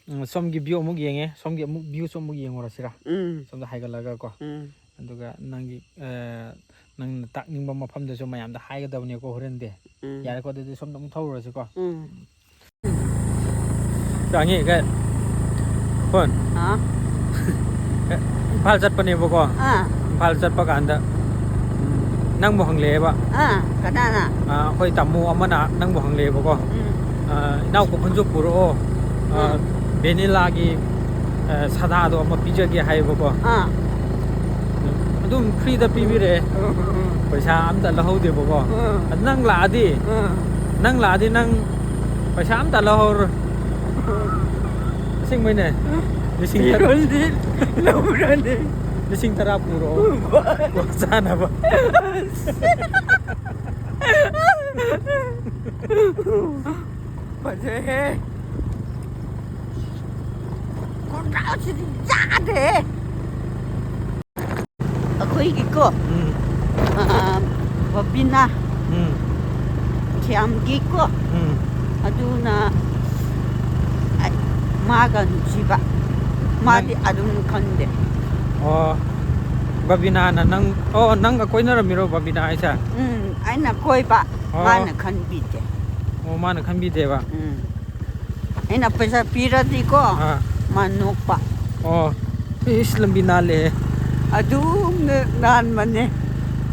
ꯎꯝ, ꯁꯣꯝꯒꯤ ꯚ꯭ꯌꯨ ꯑꯃꯨꯛ ꯌꯦꯡꯉꯦ꯫ ꯁꯣꯝꯒꯤ ꯑꯃꯨꯛ ꯚ꯭ꯌꯨꯁꯨ ꯑꯃꯨꯛ ꯌꯦꯡꯉꯨꯔꯁꯤꯔꯥ? ꯎꯝ꯫ ꯁꯣꯝꯗ ꯍꯥꯏꯒꯠꯂꯒ ꯀꯣ꯫ ꯎꯝ꯫ ꯑꯗꯨꯒ ꯅꯪꯒꯤ, ꯑ, ꯅꯪꯅ ꯇꯥꯛꯅꯤꯡꯕ ꯃꯐꯝꯗꯁꯨ ꯃꯌꯥꯝꯗ ꯍꯥꯏꯒꯗꯕꯅꯤꯀꯣ ꯍꯣꯔꯦꯟꯗꯤ꯫ ꯎꯝ꯫ ꯌꯥꯔꯦꯀꯣ, ꯑꯗꯨꯗꯤ ꯁꯣꯝꯗ ꯑꯃꯨꯛ ꯊꯧꯔꯨꯔꯁꯤꯀꯣ꯫ ꯎꯝ꯫ ꯆꯥꯡꯉꯤ ꯀꯩ? ꯐꯣꯟ? ꯍꯥ? ꯏꯝꯐꯥꯜ ꯆꯠꯄꯅꯦꯕꯀꯣ꯫ ꯑꯥ꯫ ꯏꯝꯐꯥꯜ ꯆꯠꯄ ꯀꯥꯟꯗ, ꯎꯝ, ꯅꯪꯕꯨ ꯍꯪꯂꯛꯑꯦꯕ꯫ ꯑꯥ, ꯀꯅꯥꯅ? ꯑꯥ, ꯑꯩꯈꯣꯏ ꯇꯥꯃꯣ ꯑꯃꯅ ꯅꯪꯕꯨ ꯍꯪꯂꯛꯑꯦꯕꯀꯣ꯫ ꯎꯝ꯫ ꯑꯥ, "ꯏꯅꯥꯎ ꯀꯣꯐꯟꯁꯨ ꯄꯨꯔꯛꯑꯣ, ꯑꯥ, ꯎꯝ꯫ ꯚꯦꯅꯤꯂꯥꯒꯤ, ꯑꯥ, ꯁꯥꯗꯥꯗꯣ ꯑꯃ ꯄꯤꯖꯒꯦ" ꯍꯥꯏꯌꯦꯕꯀꯣ꯫ ꯑꯥ꯫ ꯑꯗꯨꯝ ꯐ꯭ꯔꯤꯗ ꯄꯤꯕꯤꯔꯛꯑꯦ꯫ ꯎꯝ, ꯎꯝ꯫ ꯄꯩꯁꯥ ꯑꯝꯇ ꯂꯧꯍꯧꯗꯦꯕꯀꯣ꯫ ꯎꯝ꯫ ꯑꯗꯨ ꯅꯪ ꯂꯥꯛꯑꯗꯤ, ꯎꯝ꯫ ꯅꯪ ꯂꯥꯛꯑꯗꯤ ꯅꯪ ꯄꯩꯁꯥ ꯑꯝꯇ ꯂꯧꯍꯧꯔꯣꯏ꯫ ꯑꯁꯦꯡꯕꯩꯅꯦ꯫ ꯂꯤꯁꯤꯡ ꯇꯔꯥ꯫ ꯄꯤꯔꯣꯅꯦ, ꯂꯧꯔꯅꯦ꯫ ꯂꯤꯁꯤꯡ ꯇꯔꯥ ꯄꯨꯔꯛꯑꯣ꯫ ꯎꯝ꯫ ꯀ꯭ꯋꯥ ꯆꯥꯅꯕ꯫ ꯐꯖꯩꯍꯦ꯫ ꯀꯣꯟꯇ꯭ꯔꯥꯁꯤꯗꯤ ꯌꯥꯗꯦ꯫ ꯑꯩꯈꯣꯏꯒꯤꯀꯣ, ꯎꯝ꯫ ꯑꯥ, ꯕꯕꯤꯅꯥ ꯎꯝ꯫ ꯊꯤꯌꯥꯝꯒꯤꯀꯣ, ꯎꯝ꯫ ꯑꯗꯨꯅ ꯑꯩ, ꯃꯥꯒ ꯅꯨꯡꯁꯤꯕ꯫ ꯃꯥꯗꯤ ꯅꯪ ꯑꯗꯨꯝ ꯈꯪꯗꯦ꯫ ꯑꯣ, ꯕꯕꯤꯅꯥꯅ ꯅꯪ, ꯑꯣ, ꯅꯪꯒ ꯀꯣꯏꯅꯔꯝꯃꯤꯔꯣ ꯕꯕꯤꯅꯥ ꯍꯥꯏꯁꯦ? ꯎꯝ, ꯑꯩꯅ ꯀꯣꯏꯕ, ꯑꯣ꯫ ꯃꯥꯅ ꯈꯟꯕꯤꯗꯦ꯫ ꯑꯣ, ꯃꯥꯅ ꯈꯟꯕꯤꯗꯦꯕ? ꯎꯝ꯫ ꯑꯩꯅ ꯄꯩꯁꯥ ꯄꯤꯔꯗꯤꯀꯣ, ꯑꯥ꯫ ꯃꯥ ꯅꯣꯛꯄ꯫ ꯑꯣ, ꯏꯁ, ꯂꯝꯕꯤ ꯅꯥꯜꯂꯦꯍꯦ꯫ ꯑꯗꯨꯝ ꯅꯥꯟꯕꯅꯦ꯫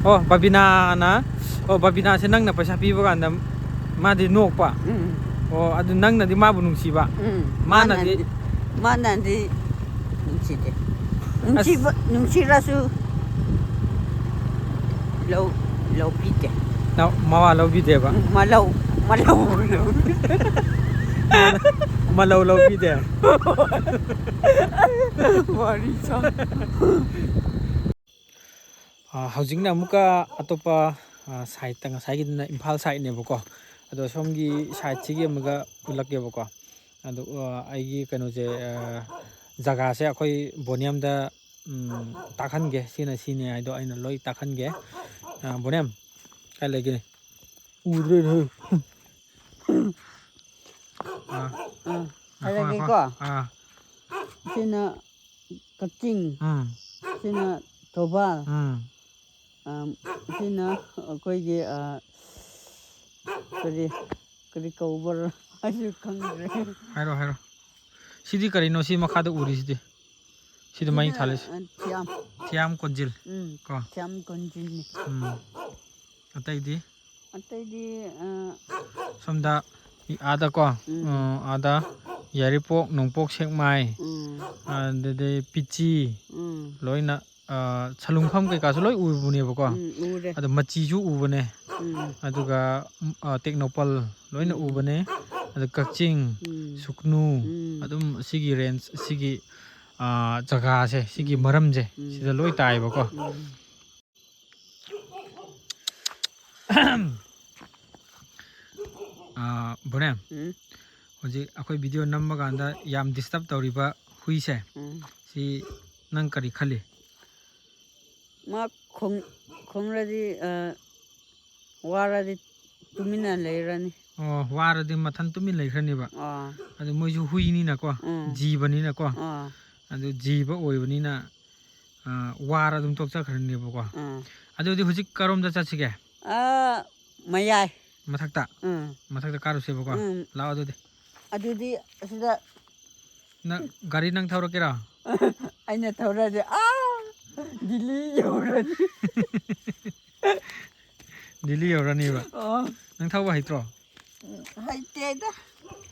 ꯑꯣ, ꯕꯕꯤꯅꯥꯅ, ꯑꯣ, ꯕꯕꯤꯅꯥꯁꯦ ꯅꯪꯅ ꯄꯩꯁꯥ ꯄꯤꯕ ꯀꯥꯟꯗ ꯃꯥꯗꯤ ꯅꯣꯛꯄ? ꯎꯝ꯫ ꯑꯣ, ꯑꯗꯨ ꯅꯪꯅꯗꯤ ꯃꯥꯕꯨ ꯅꯨꯡꯁꯤꯕ? ꯎꯝ, ꯃꯥꯅꯗꯤ? ꯃꯥꯅꯗꯤ, ꯃꯥꯅꯗꯤ ꯅꯨꯡꯁꯤꯗꯦ꯫ ꯑꯁ꯫ ꯅꯨꯡꯁꯤꯕ, ꯅꯨꯡꯁꯤꯔꯁꯨ ꯂꯧ, ꯂꯧꯕꯤꯗꯦ꯫ ꯅ-, ꯃꯋꯥ ꯂꯧꯕꯤꯗꯦꯕ? ꯎꯝ, ꯃꯂꯧ, ꯃꯂꯧ ꯂꯧꯕꯤꯗꯦ꯫ ꯃꯂꯧ ꯂꯧꯕꯤꯗꯦ? ꯋꯥꯔꯤ ꯁꯥ꯫ ꯑꯥ, ꯍꯧꯖꯤꯛꯅ ꯑꯃꯨꯛꯀ ꯑꯇꯣꯞꯄ, ꯑꯥ, side-ꯇ, ꯉꯁꯥꯏꯒꯤꯗꯨꯅ ꯏꯝꯐꯥꯜ side-ꯅꯦꯕꯀꯣ꯫ ꯑꯗꯣ ꯁꯣꯝꯒꯤ side-ꯁꯤꯒꯤ ꯑꯃꯨꯛꯀ ꯎꯠꯂꯛꯀꯦꯕꯀꯣ꯫ ꯑꯗꯣ, ꯑꯥ, ꯑꯩꯒꯤ ꯀꯩꯅꯣꯁꯦ, ꯑꯥ, ꯖꯒꯥꯁꯦ ꯑꯩꯈꯣꯏ ꯕꯣꯅꯤꯌꯝꯗ, ꯎꯝ, ꯇꯥꯛꯍꯟꯒꯦ꯫ ꯁꯤꯅ ꯁꯤꯅꯦ ꯍꯥꯏꯗꯣ ꯑꯩꯅ ꯂꯣꯏ ꯇꯥꯛꯍꯟꯒꯦ꯫ ꯑꯥ, ꯕꯣꯅꯤꯌꯝ, ꯀꯥꯏ ꯂꯩꯒꯦ? ꯎꯗ꯭ꯔꯦꯅꯦ꯫ ꯑꯥ, ꯑꯥ, ꯉꯥꯏꯈꯣ, ꯉꯥꯏꯈꯣ꯫ ꯍꯥꯏꯔꯒꯦꯀꯣ꯫ ꯑꯥ꯫ ꯁꯤꯅ ꯀꯛꯆꯤꯡ, ꯎꯝ꯫ ꯁꯤꯅ ꯊꯧꯕꯥꯜ, ꯎꯝ꯫ ꯑꯥ, ꯁꯤꯅ ꯑꯩꯈꯣꯏꯒꯤ, ꯑꯥ, ꯀꯔꯤ, ꯀꯔꯤ ꯀꯧꯕ꯭ꯔꯥ ꯍꯥꯏꯁꯨ ꯈꯪꯗ꯭ꯔꯦ꯫ ꯍꯥꯏꯔꯣ, ꯍꯥꯏꯔꯣ꯫ ꯁꯤꯗꯤ ꯀꯔꯤꯅꯣ ꯁꯤ ꯃꯈꯥꯗ ꯎꯔꯤꯁꯤꯗꯤ? ꯁꯤꯗ ꯃꯩ ꯁꯤꯅ, ꯊꯥꯜꯂꯤꯁꯤ꯫ ꯑ, ꯊꯤꯌꯥꯝ꯫ ꯊꯤꯌꯥꯝ ꯀꯣꯟꯖꯤꯜ ꯎꯝ, ꯀꯣ? ꯊꯤꯌꯥꯝ ꯀꯣꯟꯖꯤꯜꯅꯤ꯫ ꯎꯝ꯫ ꯑꯇꯩꯗꯤ? ꯑꯇꯩꯗꯤ, ꯑ, ꯁꯣꯝꯗ ꯑꯥꯗꯀꯣ, ꯎꯝ꯫ ꯑ, ꯑꯥꯗ ꯌꯥꯏꯔꯤꯄꯣꯛ, ꯅꯣꯡꯄꯣꯛ ꯁꯦꯛꯃꯥꯏ, ꯎꯝ꯫ ꯑꯗꯨꯗꯩ ꯄꯤꯆꯤ, ꯎꯝ꯫ ꯂꯣꯏꯅ, ꯑ, ꯁꯂꯨꯡꯐꯝ ꯀꯩꯀꯥꯁꯨ ꯂꯣꯏ ꯎꯕꯅꯦꯕꯀꯣ꯫ ꯎꯝ, ꯎꯔꯦ꯫ ꯑꯗꯣ ꯃꯆꯤꯁꯨ ꯎꯕꯅꯦ꯫ ꯎꯝ꯫ ꯑꯗꯨꯒ, ꯎꯝ, ꯑ, ꯇꯦꯡꯅꯧꯄꯜ ꯂꯣꯏꯅ ꯎꯝ꯫ ꯎꯕꯅꯦ꯫ ꯑꯗ ꯀꯛꯆꯤꯡ, ꯎꯝ꯫ ꯁꯨꯛꯅꯨ, ꯎꯝ꯫ ꯑꯗꯨꯝ ꯁꯤꯒꯤ range, ꯁꯤꯒꯤ, ꯑ, ꯖꯒꯥꯁꯦ, ꯁꯤꯒꯤ ꯎꯝ꯫ ꯃꯔꯝꯁꯦ, ꯎꯝ꯫ ꯁꯤꯗ ꯂꯣꯏ ꯇꯥꯏꯌꯦꯕꯀꯣ꯫ ꯎꯝ꯫ ꯑ, ꯕꯣꯔꯦꯝ, ꯎꯝ꯫ ꯍꯧꯖꯤꯛ ꯑꯩꯈꯣꯏ video ꯅꯝꯕ ꯀꯥꯟꯗ ꯌꯥꯝ disturb ꯇꯧꯔꯤꯕ ꯍꯨꯏꯁꯦ, ꯎꯝ꯫ ꯁꯤ ꯅꯪ ꯀꯔꯤ ꯈꯜꯂꯤ? ꯃꯥ ꯈꯣꯡ-, ꯈꯣꯡꯂꯗꯤ, ꯑ, ꯋꯥꯔꯗꯤ ꯇꯨꯃꯤꯟꯅ ꯂꯩꯔꯅꯤ꯫ ꯑꯣ, ꯋꯥꯔꯗꯤ ꯃꯊꯟ ꯇꯨꯃꯤꯟ ꯂꯩꯈ꯭ꯔꯅꯦꯕ꯫ ꯑꯥ꯫ ꯑꯗꯨ ꯃꯣꯏꯁꯨ ꯍꯨꯏꯅꯤꯅꯀꯣ, ꯎꯝ꯫ ꯖꯤꯕꯅꯤꯅꯀꯣ꯫ ꯑꯥ꯫ ꯑꯗꯨ ꯖꯤꯕ ꯑꯣꯏꯕꯅꯤꯅ, ꯑ, ꯋꯥꯔ ꯑꯗꯨꯝ ꯇꯣꯛꯆꯈ꯭ꯔꯅꯦꯕꯀꯣ꯫ ꯑꯥ꯫ ꯑꯗꯨꯗꯤ ꯍꯧꯖꯤꯛ ꯀꯔꯣꯝꯗ ꯆꯠꯁꯤꯒꯦ? ꯑꯥ, ꯃꯌꯥꯏ꯫ ꯃꯊꯛꯇ? ꯎꯝ꯫ ꯃꯊꯛꯇ ꯀꯥꯔꯨꯁꯦꯕꯀꯣ꯫ ꯎꯝ꯫ ꯂꯥꯛꯑꯣ ꯑꯗꯨꯗꯤ꯫ ꯑꯗꯨꯗꯤ ꯑꯁꯤꯗ ꯅꯪ ꯒꯥꯔꯤ ꯅꯪ ꯊꯧꯔꯛꯀꯦꯔꯥ? ꯑꯩꯅ ꯊꯧꯔꯗꯤ, ꯑꯥ, ꯗꯤꯜꯂꯤ ꯌꯧꯔꯅꯤ꯫ ꯗꯤꯜꯂꯤ ꯌꯧꯔꯅꯤꯕ? ꯑꯣ꯫ ꯅꯪ ꯊꯧꯕ ꯍꯩꯇ꯭ꯔꯣ? ꯎꯝ, ꯍꯩꯇꯦꯗ꯫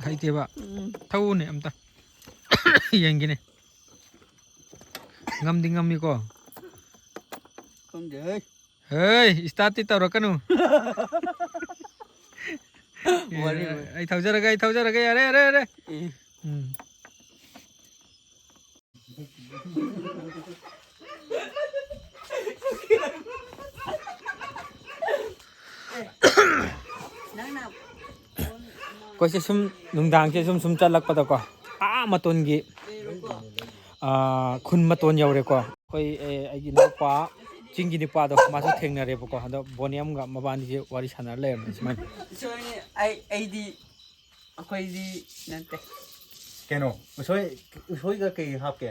ꯍꯩꯇꯦꯕ? ꯎꯝ꯫ ꯊꯧꯎꯅꯦ ꯑꯝꯇ꯫ ꯌꯦꯡꯒꯦꯅꯦ꯫ ꯉꯝꯗꯤ ꯉꯝꯃꯤꯀꯣ? ꯈꯪꯗꯦꯍꯦ꯫ ꯍꯦ, startꯇꯤ ꯇꯧꯔꯛꯀꯅꯨ꯫ ꯋꯥꯔꯤ ꯑꯦ, ꯑꯩ ꯊꯧꯖꯔꯒꯦ, ꯑꯩ ꯊꯧꯖꯔꯒꯦ, ꯌꯥꯔꯦ, ꯌꯥꯔꯦ, ꯌꯥꯔꯦ꯫ ꯑꯦ꯫ ꯎꯝ꯫ ꯅꯪꯅ ꯑꯩꯈꯣꯏꯁꯦ ꯁꯨꯝ ꯅꯨꯡꯗꯥꯡꯁꯦ ꯁꯨꯝ, ꯁꯨꯝ ꯆꯠꯂꯛꯄꯗꯀꯣ, ꯑꯥ ꯃꯇꯣꯟꯒꯤ, ꯑꯥ, ꯈꯨꯟ ꯃꯇꯣꯟ ꯌꯧꯔꯦꯀꯣ꯫ ꯑꯩꯈꯣꯏ, ꯑꯦ, ꯑꯩꯒꯤ ꯏꯅꯥꯎꯄꯥ, ꯆꯤꯡꯒꯤ ꯅꯨꯄꯥꯗꯣ ꯃꯥꯁꯨ ꯊꯦꯡꯅꯔꯦꯕꯀꯣ꯫ ꯑꯗꯣ ꯕꯣꯅꯤꯌꯝꯒ ꯃꯕꯥꯅꯤꯁꯦ ꯋꯥꯔꯤ ꯁꯥꯟꯅꯔ ꯂꯩꯔꯝꯃꯦ ꯁꯨꯃꯥꯏꯅ꯫ ꯁꯣꯏꯅꯤ ꯑꯩ ꯑꯩꯗꯤ ꯑꯩꯈꯣꯏꯗꯤ ꯅꯠꯇꯦ꯫ ꯀꯩꯅꯣ ꯎꯁꯣꯏ ꯎꯁꯣꯏꯒ ꯀꯩ ꯍꯥꯞꯀꯦ?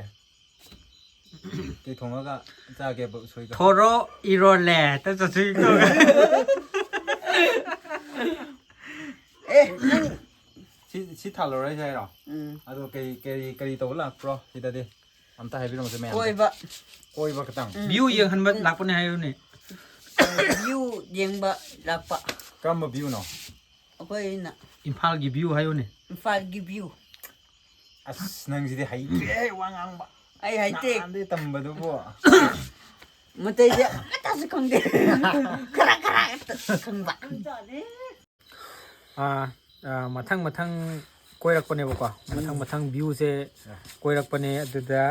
ꯀꯩ ꯊꯣꯡꯉꯒ ꯆꯥꯒꯦꯕ ꯎꯁꯣꯏꯒ? ꯊꯣꯔꯣ ꯏꯔꯣꯜꯂꯦ꯫ ꯇ ꯆꯠꯁꯤ ꯇꯧꯔꯒ꯫ ꯑꯦ ꯅꯪ ꯁꯤ ꯁꯤ ꯊꯥꯜꯂꯔꯣꯏꯁꯦ ꯍꯥꯏꯔꯣ? ꯎꯝ, ꯑꯗꯣ ꯀꯔꯤ ꯀꯔꯤ ꯀꯔꯤ ꯇꯧꯕ ꯂꯥꯛꯄ꯭ꯔꯣ ꯁꯤꯗꯗꯤ? ꯑꯝꯇ ꯍꯥꯏꯕꯤꯔꯝꯃꯨꯁꯦ ꯃꯌꯥꯝ꯫ ꯀꯣꯏꯕ ꯀꯣꯏꯕ ꯈꯇꯪ꯫ ꯚ꯭ꯌꯨ ꯌꯦꯡꯍꯟꯕ ꯂꯥꯛꯄꯅꯦ ꯍꯥꯏꯌꯨꯅꯦ꯫ ꯚ꯭ꯌꯨ ꯌꯦꯡꯕ ꯂꯥꯛꯄ꯫ ꯀꯔꯝꯕ ꯚ꯭ꯌꯨꯅꯣ? ꯑꯩꯈꯣꯏꯅ ꯏꯝꯐꯥꯜꯒꯤ ꯚ꯭ꯌꯨ ꯍꯥꯏꯌꯨꯅꯦ꯫ ꯏꯝꯐꯥꯜꯒꯤ ꯚ꯭ꯌꯨ꯫ ꯑꯁ ꯅꯪꯁꯤꯗꯤ ꯍꯩꯇ꯭ꯔꯦ ꯋꯥ ꯉꯥꯡꯕ꯫ ꯑꯩ ꯍꯩꯇꯦ꯫ ꯅꯍꯥꯟꯗꯩ ꯇꯝꯕꯗꯨꯕꯨ꯫ ꯃꯇꯩꯗꯤ ꯑꯃꯠꯇꯁꯨ ꯈꯪꯗꯦ꯫ ꯈꯔ ꯈꯔ ꯈꯪꯕ꯫ ꯑꯥ, ꯑꯥ, ꯃꯊꯪ ꯃꯊꯪ ꯀꯣꯏꯔꯛꯄꯅꯦꯕꯀꯣ꯫ ꯃꯊꯪ ꯃꯊꯪ ꯚ꯭ꯌꯨꯁꯦ ꯀꯣꯏꯔꯛꯄꯅꯦ꯫ ꯑꯗꯨꯗ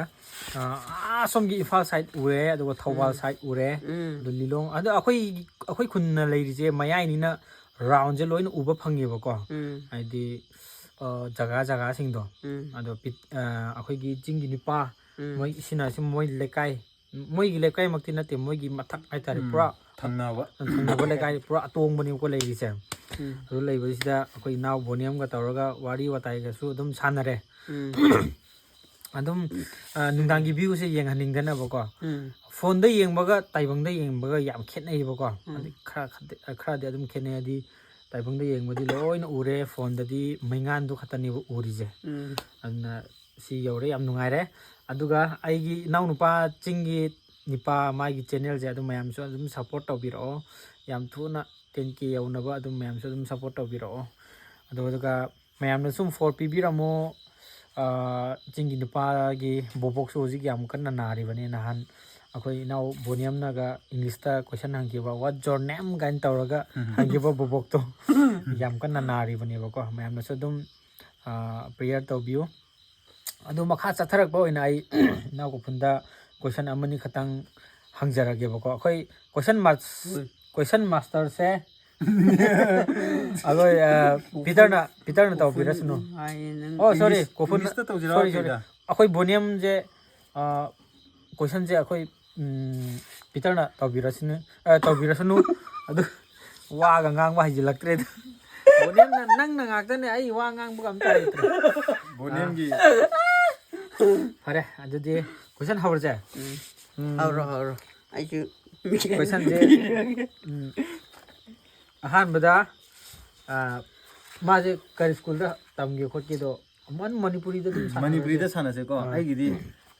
ꯑꯥ, ꯑꯥ ꯁꯣꯝꯒꯤ ꯏꯝꯐꯥꯜ ꯁꯥꯏꯠ ꯎꯔꯦ, ꯑꯗꯨꯒ ꯊꯧꯕꯥꯜ ꯁꯥꯏꯠ ꯎꯔꯦ꯫ ꯎꯝ, ꯑꯗꯨ ꯂꯤꯂꯣꯡ, ꯑꯗꯣ ꯑꯩꯈꯣꯏ ꯑꯩꯈꯣꯏ ꯈꯨꯟꯅ ꯂꯩꯔꯤꯁꯦ ꯃꯌꯥꯏꯅꯤꯅ ꯔꯥꯎꯟꯁꯦ ꯂꯣꯏꯅ ꯎꯕ ꯐꯪꯉꯦꯕꯀꯣ꯫ ꯎꯝ, ꯍꯥꯏꯗꯤ ꯑ, ꯖꯒꯥ ꯖꯒꯥꯁꯤꯡꯗꯣ꯫ ꯎꯝ, ꯑꯗꯣ ꯄꯤꯠ- ꯑ, ꯑꯩꯈꯣꯏꯒꯤ ꯆꯤꯡꯒꯤ ꯅꯨꯄꯥ ꯎꯝ, ꯃꯣꯏ ꯏꯆꯤꯟ ꯏꯅꯥꯎꯁꯤ ꯃꯣꯏ ꯂꯩꯀꯥꯏ, ꯃꯣꯏꯒꯤ ꯂꯩꯀꯥꯏꯃꯛꯇꯤ ꯅꯠꯇꯦ, ꯃꯣꯏꯒꯤ ꯃꯊꯛ ꯍꯥꯏꯇꯥꯔꯦ꯫ ꯎꯝ, ꯄꯨꯔꯥ ꯊꯪꯅꯕ꯫ ꯊꯪꯅꯕ ꯂꯩꯀꯥꯏ ꯄꯨꯔꯥ ꯑꯇꯣꯡꯕꯅꯦꯕꯀꯣ ꯂꯩꯔꯤꯁꯦ꯫ ꯎꯝ, ꯑꯗꯨ ꯂꯩꯕꯁꯤꯗ ꯑꯩꯈꯣꯏ ꯏꯅꯥꯎ ꯕꯣꯅꯤꯌꯝꯒ ꯇꯧꯔꯒ ꯋꯥꯔꯤ ꯋꯥꯇꯥꯏꯒꯁꯨ ꯑꯗꯨꯝ ꯁꯥꯟꯅꯔꯦ꯫ ꯎꯝ, ꯑꯗꯨꯝ ꯑ, ꯅꯨꯡꯗꯥꯡꯒꯤ ꯚ꯭ꯌꯨꯁꯦ ꯌꯦꯡꯍꯟꯅꯤꯡꯗꯅꯕꯀꯣ꯫ ꯎꯝ, ꯐꯣꯟꯗ ꯌꯦꯡꯕꯒ ꯇꯥꯏꯕꯪꯗ ꯌꯦꯡꯕꯒ ꯌꯥꯝ ꯈꯦꯠꯅꯩꯌꯦꯕꯀꯣ꯫ ꯎꯝ, ꯍꯥꯏꯗꯤ ꯈꯔ ꯈꯗꯤ- ꯈꯔꯗꯤ ꯑꯗꯨꯝ ꯈꯦꯠꯅꯩ꯫ ꯍꯥꯏꯗꯤ ꯇꯥꯏꯕꯪꯗ ꯌꯦꯡꯕꯗꯤ ꯂꯣꯏꯅ ꯎꯔꯦ, ꯐꯣꯟꯗꯗꯤ ꯃꯩꯉꯥꯟꯗꯨ ꯈꯛꯇꯅꯦꯕ ꯎꯔꯤꯁꯦ꯫ ꯎꯝ, ꯑꯗꯨꯅ ꯁꯤ ꯌꯧꯔꯦ, ꯌꯥꯝ ꯅꯨꯡꯉꯥꯏꯔꯦ꯫ ꯑꯗꯨꯒ ꯑꯩꯒꯤ ꯏꯅꯥꯎꯅꯨꯄꯥ ꯆꯤꯡꯒꯤ ꯅꯤꯄꯥ ꯃꯥꯒꯤ ꯆꯦꯅꯦꯜꯁꯦ ꯑꯗꯨꯝ ꯃꯌꯥꯝꯁꯨ ꯑꯗꯨꯝ ꯁꯞꯄꯣꯔꯠ ꯇꯧꯕꯤꯔꯛꯑꯣ꯫ ꯌꯥꯝ ꯊꯨꯅ ꯇꯦꯟ ꯀꯦ ꯌꯧꯅꯕ ꯑꯗꯨꯝ ꯃꯌꯥꯝꯁꯨ ꯑꯗꯨꯝ ꯁꯞꯄꯣꯔꯠ ꯇꯧꯕꯤꯔꯛꯑꯣ꯫ ꯑꯗꯨꯒ ꯃꯌꯥꯝꯅ ꯁꯨꯝ ꯐꯣꯔ ꯄꯤꯕꯤꯔꯝꯃꯣ꯫ ꯑꯥ, ꯆꯤꯡꯒꯤ ꯅꯨꯄꯥꯒꯤ ꯕꯣꯕꯣꯛꯁꯨ ꯍꯧꯖꯤꯛ ꯌꯥꯝ ꯀꯟꯅ ꯅꯥꯔꯤꯕꯅꯤ꯫ ꯅꯍꯥꯟ ꯑꯩꯈꯣꯏ ꯏꯅꯥꯎ ꯕꯣꯅꯤꯌꯝꯅꯒ ꯏꯪꯂꯤꯁꯇ ꯀꯣꯏꯁꯟ ꯍꯪꯈꯤꯕ, "What's your name?" ꯀꯥꯏꯅ ꯇꯧꯔꯒ ꯍꯪꯈꯤꯕ ꯕꯣꯕꯣꯛꯇꯣ ꯌꯥꯝ ꯀꯟꯅ ꯅꯥꯔꯤꯕꯅꯦꯕꯀꯣ꯫ ꯃꯌꯥꯝꯅꯁꯨ ꯑꯗꯨꯝ ꯄ꯭ꯔꯦꯌꯔ ꯇꯧꯕꯤꯌꯨ꯫ ꯑꯗꯨ ꯃꯈꯥ ꯆꯠꯊꯔꯛꯄ ꯑꯣꯏꯅ ꯑꯩ ꯏꯅꯥꯎ ꯀꯣꯐꯨꯟꯗ ꯀꯣꯏꯁꯟ ꯑꯃꯅꯤ ꯈꯛꯇꯪ ꯍꯪꯖꯔꯒꯦꯕꯀꯣ꯫ ꯑꯩꯈꯣꯏ ꯀꯣꯏꯁꯟ ꯃꯥꯁ- ꯀꯣꯏꯁꯟ ꯃꯥꯁꯇꯔꯁꯦ ꯑꯩꯈꯣꯏ, ꯑ, ꯄꯤꯇꯔꯅ ꯄꯤꯇꯔꯅ ꯇꯧꯕꯤꯔꯁꯅꯨ꯫ ꯍꯥꯏꯌꯦ ꯅꯪ꯫ ꯑꯣ, ꯁꯣꯔꯤ, ꯏꯪꯂꯤꯁ- ꯀꯣꯐꯨꯟ, ꯏꯪꯂꯤꯁꯇ ꯇꯧꯁꯤꯔꯣ, ꯁꯣꯔꯤ, ꯁꯣꯔꯤ꯫ ꯀꯩꯗ? ꯑꯩꯈꯣꯏ ꯕꯣꯅꯤꯌꯝꯁꯦ, ꯑ, ꯀꯣꯏꯁꯟꯁꯦ ꯑꯩꯈꯣꯏ ꯎꯝ, ꯄꯤꯇꯔꯅ ꯇꯧꯕꯤꯔꯁꯅꯨ, ꯑ, ꯇꯧꯕꯤꯔꯁꯅꯨ꯫ ꯑꯗꯨ ꯋꯥꯒ ꯉꯥꯡꯕ ꯍꯩꯖꯤꯜꯂꯛꯇ꯭ꯔꯦꯗ꯫ ꯕꯣꯅꯦꯝꯅ, ꯅꯪꯅ ꯉꯥꯛꯇꯅꯦ, ꯑꯩ ꯋꯥ ꯉꯥꯡꯕꯒ ꯑꯝꯇ ꯍꯩꯇ꯭ꯔꯦ꯫ ꯕꯣꯅꯦꯝꯒꯤ꯫ ꯐꯔꯦ, ꯑꯗꯨꯗꯤ question ꯍꯧꯔꯁꯦ꯫ ꯎꯝ꯫ ꯎꯝ꯫ ꯍꯧꯔꯣ, ꯍꯧꯔꯣ꯫ ꯑꯩꯁꯨ questionꯁꯦ, ꯎꯝ, ꯑꯍꯥꯟꯕꯗ, ꯑ, ꯃꯥꯁꯦ ꯀꯔꯤ ꯁ꯭ꯀꯨꯜꯗ ꯇꯝꯒꯦ ꯈꯣꯠꯀꯦꯗꯣ, ꯑꯃꯨꯛ ꯃꯅꯤꯄꯨꯔꯤꯗ ꯑꯗꯨꯝ ꯁꯥꯟꯅꯔꯁꯦ꯫ ꯃꯅꯤꯄꯨꯔꯤꯗ ꯁꯥꯟꯅꯁꯦꯀꯣ꯫ ꯑꯥ꯫ ꯑꯩꯒꯤꯗꯤ,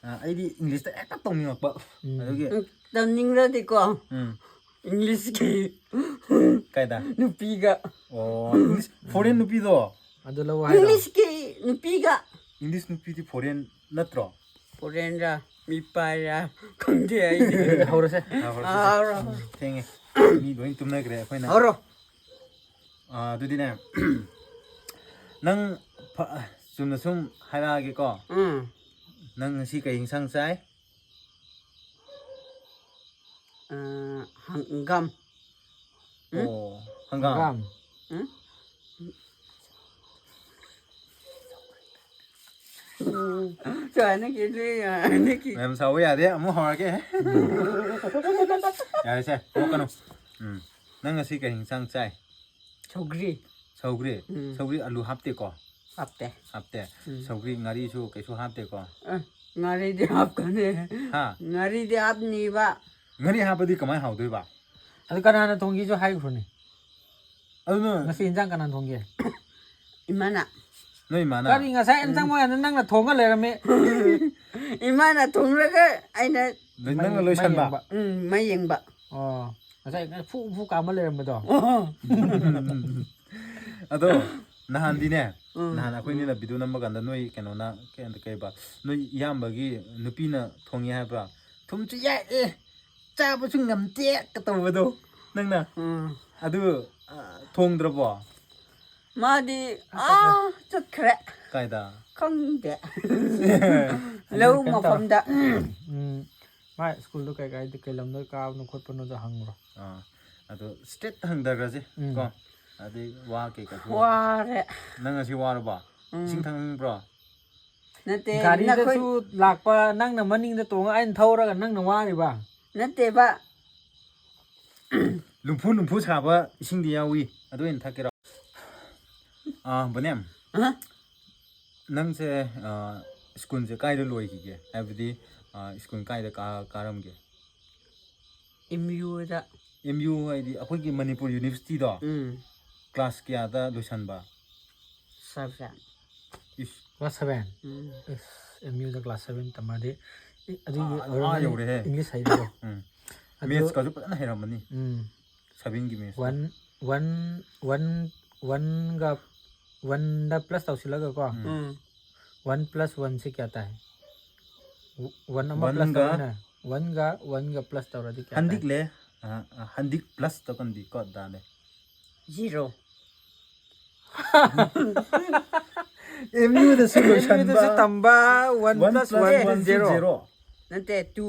ꯑ, ꯑꯩꯗꯤ ꯏꯪꯂꯤꯁꯇ ꯍꯦꯛꯇ ꯇꯧꯅꯤꯡꯉꯛꯄ꯫ ꯎꯝ꯫ ꯑꯗꯨꯒꯤ꯫ ꯎꯝ, ꯇꯧꯅꯤꯡꯔꯗꯤꯀꯣ꯫ ꯎꯝ꯫ ꯏꯪꯂꯤꯁꯀꯤ ꯀꯥꯏꯗ? ꯅꯨꯄꯤꯒ꯫ ꯑꯣ, ꯏꯪꯂꯤꯁ, foreign ꯅꯨꯄꯤꯗꯣ? ꯑꯗꯨ ꯂꯧ ꯍꯥꯏꯔꯣ? ꯏꯪꯂꯤꯁꯀꯤ ꯅꯨꯄꯤꯒ꯫ ꯏꯪꯂꯤꯁ ꯅꯨꯄꯤꯗꯤ foreign ꯅꯠꯇ꯭ꯔꯣ? Foreignꯔ, ꯃꯤꯄꯥꯏꯔ, ꯈꯪꯗꯦ ꯑꯩꯗꯤ꯫ ꯍꯧꯔꯁꯦ꯫ ꯍꯧꯔꯁꯦ꯫ ꯍꯧꯔꯣ꯫ ꯊꯦꯡꯉꯦ꯫ ꯃꯤ ꯂꯣꯏ ꯇꯨꯝꯅꯈ꯭ꯔꯦ ꯑꯩꯈꯣꯏꯅ꯫ ꯍꯧꯔꯣ꯫ ꯑꯥ, ꯑꯗꯨꯗꯤꯅꯦ, ꯅꯪ ꯐ-, ꯆꯨꯝꯅ ꯁꯨꯝ ꯍꯥꯏꯔꯛꯑꯒꯦꯀꯣ꯫ ꯎꯝ꯫ ꯅꯪ ꯉꯁꯤ ꯀꯩ ꯏꯟꯁꯥꯡ ꯆꯥꯏ? ꯑꯥ, ꯍꯪꯒꯥꯝ꯫ ꯎꯝ? ꯑꯣ, ꯍꯪꯒꯥꯝ꯫ ꯍꯪꯒꯥꯝ꯫ ꯎꯝ? ꯎꯝ, ꯆꯥꯅ ꯀꯦꯗ꯭ꯔꯦ, ꯌꯥꯅ ꯀꯦ-, ꯃꯌꯥꯝ ꯁꯥꯎꯕ ꯌꯥꯗꯦ, ꯑꯃꯨꯛ ꯍꯧꯔꯒꯦ꯫ ꯌꯥꯔꯦꯁꯦ, ꯅꯣꯛꯀꯅꯨ꯫ ꯎꯝ, ꯅꯪ ꯉꯁꯤ ꯀꯩ ꯏꯟꯁꯥꯡ ꯆꯥꯏ? ꯁꯧꯒ꯭ꯔꯤ꯫ ꯁꯧꯒ꯭ꯔꯤ? ꯎꯝ꯫ ꯁꯧꯒ꯭ꯔꯤ ꯑꯂꯨ ꯍꯥꯞꯇꯦꯀꯣ? ꯍꯥꯞꯇꯦ꯫ ꯍꯥꯞꯇꯦ꯫ ꯎꯝ꯫ ꯁꯧꯒ꯭ꯔꯤ ꯉꯥꯔꯤꯁꯨ ꯀꯩꯁꯨ ꯍꯥꯞꯇꯦꯀꯣ? ꯑ, ꯉꯥꯔꯤꯗꯤ ꯍꯥꯞꯀꯅꯤ꯫ ꯍꯥ? ꯉꯥꯔꯤꯗꯤ ꯍꯥꯞꯅꯤꯕ꯫ ꯉꯥꯔꯤ ꯍꯥꯞꯄꯗꯤ ꯀꯃꯥꯏ ꯍꯥꯎꯗꯣꯏꯕ? ꯑꯗꯨ ꯀꯅꯥꯅ ꯊꯣꯡꯒꯦꯁꯨ ꯍꯥꯏꯈ꯭ꯔꯣꯅꯦ꯫ ꯑꯗꯨꯅ ꯉꯁꯤ ꯏꯟꯖꯥꯡ ꯀꯅꯥꯅ ꯊꯣꯡꯒꯦ? ꯏꯃꯥꯅ꯫ ꯅꯣꯏ ꯏꯃꯥꯅ? ꯀꯔꯤ ꯉꯁꯥꯏ ꯏꯟꯖꯥꯡ ꯃꯌꯥꯝꯗꯣ ꯅꯪꯅ ꯊꯣꯡꯉ ꯂꯩꯔꯝꯃꯤ? ꯏꯃꯥꯅ ꯊꯣꯡꯂꯒ ꯑꯩꯅ ꯅꯪꯅ ꯃꯩ, ꯂꯣꯏꯁꯟꯕ? ꯃꯩ ꯌꯦꯡꯕ꯫ ꯎꯝ, ꯃꯩ ꯌꯦꯡꯕ꯫ ꯑꯣ, ꯉꯁꯥꯏ ꯐꯨ ꯐꯨ ꯀꯥꯝꯕ ꯂꯩꯔꯝꯕꯗꯣ? ꯑꯣ꯫ ꯑꯗꯣ ꯅꯍꯥꯟꯗꯤꯅꯦ, ꯎꯝ꯫ ꯅꯍꯥꯟ ꯑꯩꯈꯣꯏꯅꯤꯅ video ꯅꯝꯕ ꯀꯥꯟꯗ ꯅꯣꯏ ꯀꯩꯅꯣꯅ, ꯀꯩ, ꯀꯩꯕ, ꯅꯣꯏ ꯏꯌꯥꯝꯕꯒꯤ ꯅꯨꯄꯤꯅ ꯊꯣꯡꯉꯦ ꯍꯥꯏꯕ꯭ꯔꯥ? "ꯊꯨꯝꯁꯨ ꯌꯥꯛꯑꯦ, ꯆꯥꯕꯁꯨ ꯉꯝꯗꯦ" ꯀ ꯇꯧꯕꯗꯣ ꯅꯪꯅ꯫ ꯎꯝ꯫ ꯑꯗꯨ, ꯑ, ꯊꯣꯡꯗ꯭ꯔꯕꯣ? ꯃꯥꯗꯤ ꯑꯥ ꯆꯠꯈ꯭ꯔꯦ꯫ ꯀꯥꯏꯗ? ꯈꯪꯗꯦ꯫ ꯑꯗꯨꯗꯤ ꯂꯧ ꯀꯩꯅꯣ ꯇꯧꯔꯣ꯫ ꯃꯐꯝꯗ꯫ ꯎꯝ, ꯃꯥ ꯁ꯭ꯀꯨꯜꯗꯣ ꯀꯩ ꯀꯥꯏꯗ, ꯀꯩ ꯂꯝꯗ ꯀꯥꯕꯅꯣ ꯈꯣꯠꯄꯅꯣꯗꯣ ꯍꯪꯉꯨꯔꯣ꯫ ꯑꯥ, ꯑꯗꯣ straight ꯍꯪꯊꯈ꯭ꯔꯁꯦ ꯎꯝ꯫ ꯀꯣ꯫ ꯑꯗꯩ ꯋꯥ ꯀꯩꯀꯥꯁꯨ ꯋꯥꯔꯦ꯫ ꯅꯪ ꯉꯁꯤ ꯋꯥꯔꯕꯣ? ꯎꯝ꯫ ꯏꯁꯤꯡ ꯊꯛꯅꯤꯡꯕ꯭ꯔꯣ? ꯅꯠꯇꯦ, ꯒꯥꯔꯤꯗꯁꯨ ꯂꯥꯛꯄ, ꯅꯪꯅ ꯃꯅꯤꯡꯗ ꯇꯣꯡꯉ ꯑꯩꯅ ꯊꯧꯔꯒ ꯅꯪꯅ ꯋꯥꯔꯤꯕ? ꯅꯠꯇꯦꯕ. ꯂꯨꯝꯐꯨ ꯂꯨꯝꯐꯨ ꯁꯥꯕ ꯏꯁꯤꯡꯗꯤ ꯌꯥꯎꯏ, ꯑꯗꯨ ꯑꯣꯏꯅ ꯊꯛꯀꯦꯔꯣ? ꯑꯥ, ꯕꯣꯅꯦꯝ, ꯑꯍ, ꯅꯪꯁꯦ, ꯑꯥ, ꯁ꯭ꯀꯨꯜꯁꯦ ꯀꯥꯏꯗ ꯂꯣꯏꯈꯤꯒꯦ? ꯍꯥꯏꯕꯗꯤ, ꯑꯥ, ꯁ꯭ꯀꯨꯜ ꯀꯥꯏꯗ ꯀꯥ-, ꯀꯥꯔꯝꯒꯦ? ꯑꯦꯝ ꯌꯨꯗ꯫ ꯑꯦꯝ ꯌꯨ ꯍꯥꯏꯗꯤ ꯑꯩꯈꯣꯏꯒꯤ ꯃꯅꯤꯄꯨꯔ ꯌꯨꯅꯤꯚꯔꯁꯤꯇꯤꯗꯣ? ꯎꯝ, ꯀ꯭ꯂꯥꯁ ꯀꯌꯥꯗ ꯂꯣꯏꯁꯟꯕ? ꯁꯕꯦꯟ꯫ ꯏꯁ, ꯀ꯭ꯂꯥꯁ ꯁꯕꯦꯟ? ꯎꯝ, ꯑꯦꯝ ꯌꯨꯗ ꯀ꯭ꯂꯥꯁ ꯁꯕꯦꯟ ꯇꯝꯃꯗꯤ, ꯑꯦ, ꯑꯗꯨꯒꯤ ꯑꯥ, ꯑꯣꯏꯔꯝꯒꯅꯤ, ꯌꯧꯔꯦꯍꯦ꯫ ꯏꯪꯂꯤꯁ ꯍꯩꯕꯗꯣ꯫ ꯎꯝ. ꯑꯗꯨ ꯃꯦꯠꯁꯀꯁꯨ ꯐꯖꯅ ꯍꯩꯔꯝꯃꯅꯤ, ꯎꯝ, ꯁꯕꯦꯟꯒꯤ ꯃꯦꯠꯁ꯫ ꯋꯥꯟ, ꯋꯥꯟ, ꯋꯥꯟ, ꯋꯥꯟꯒ, ꯋꯥꯟꯗ ꯄ꯭ꯂꯁ ꯇꯧꯁꯤꯜꯂꯒꯀꯣ, ꯎꯝ, ꯋꯥꯟ ꯄ꯭ꯂꯁ ꯋꯥꯟꯁꯤ ꯀꯌꯥ ꯇꯥꯏ? ꯋꯥꯟ ꯑꯃ ꯄ꯭ꯂꯁ ꯋꯥꯟꯒ ꯇꯧꯔꯅꯦ, ꯋꯥꯟꯒ ꯋꯥꯟꯒ ꯄ꯭ꯂꯁ ꯇꯧꯔꯗꯤ ꯀꯌꯥ ꯇꯥꯏ? ꯍꯟꯗꯤꯛꯂꯦ, ꯑ, ꯑ, ꯍꯟꯗꯤꯛ ꯄ꯭ꯂꯁ ꯇꯧꯀꯟꯗꯤ ꯀꯣ ꯗꯥꯅꯦ꯫ ꯖꯤꯔꯣ꯫ ꯑꯦꯝ ꯌꯨꯗꯁꯨ ꯂꯣꯏꯁꯟꯕ, ꯑꯦꯝ ꯌꯨꯗꯁꯨ ꯇꯝꯕ, one one plus plus one one zero. Zero. ꯅꯠꯇꯦ, ꯇꯨ꯫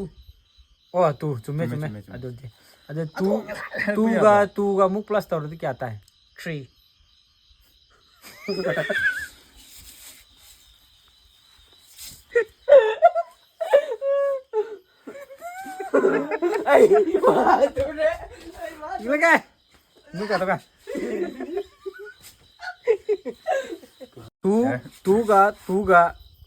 ꯑꯣ, ꯇꯨ, ꯆꯨꯝꯃꯦ, ꯆꯨꯝꯃꯦ, ꯆꯨꯝꯃꯦ, ꯆꯨꯝꯃꯦ, ꯆꯨꯝꯃꯦ꯫ ꯑꯗꯨꯗꯤ꯫ ꯑꯗꯨ ꯑꯗꯨ ꯇꯨ, ꯉꯁꯥꯏ ꯍꯥꯏꯔꯛꯄ ꯇꯨꯒ, ꯌꯥꯗ꯭ꯔꯣ? ꯇꯨꯒ ꯑꯃꯨꯛ ꯄ꯭ꯂꯁ ꯇꯧꯔꯗꯤ ꯀꯌꯥ ꯇꯥꯏ? ꯊ꯭ꯔꯤ꯫ ꯏꯂꯒꯦ꯫ ꯅꯨꯡ ꯀꯌꯥ ꯇꯧꯒꯦ? ꯇꯨ, ꯌꯥꯔꯦ꯫ ꯇꯨꯒ, ꯇꯨꯒ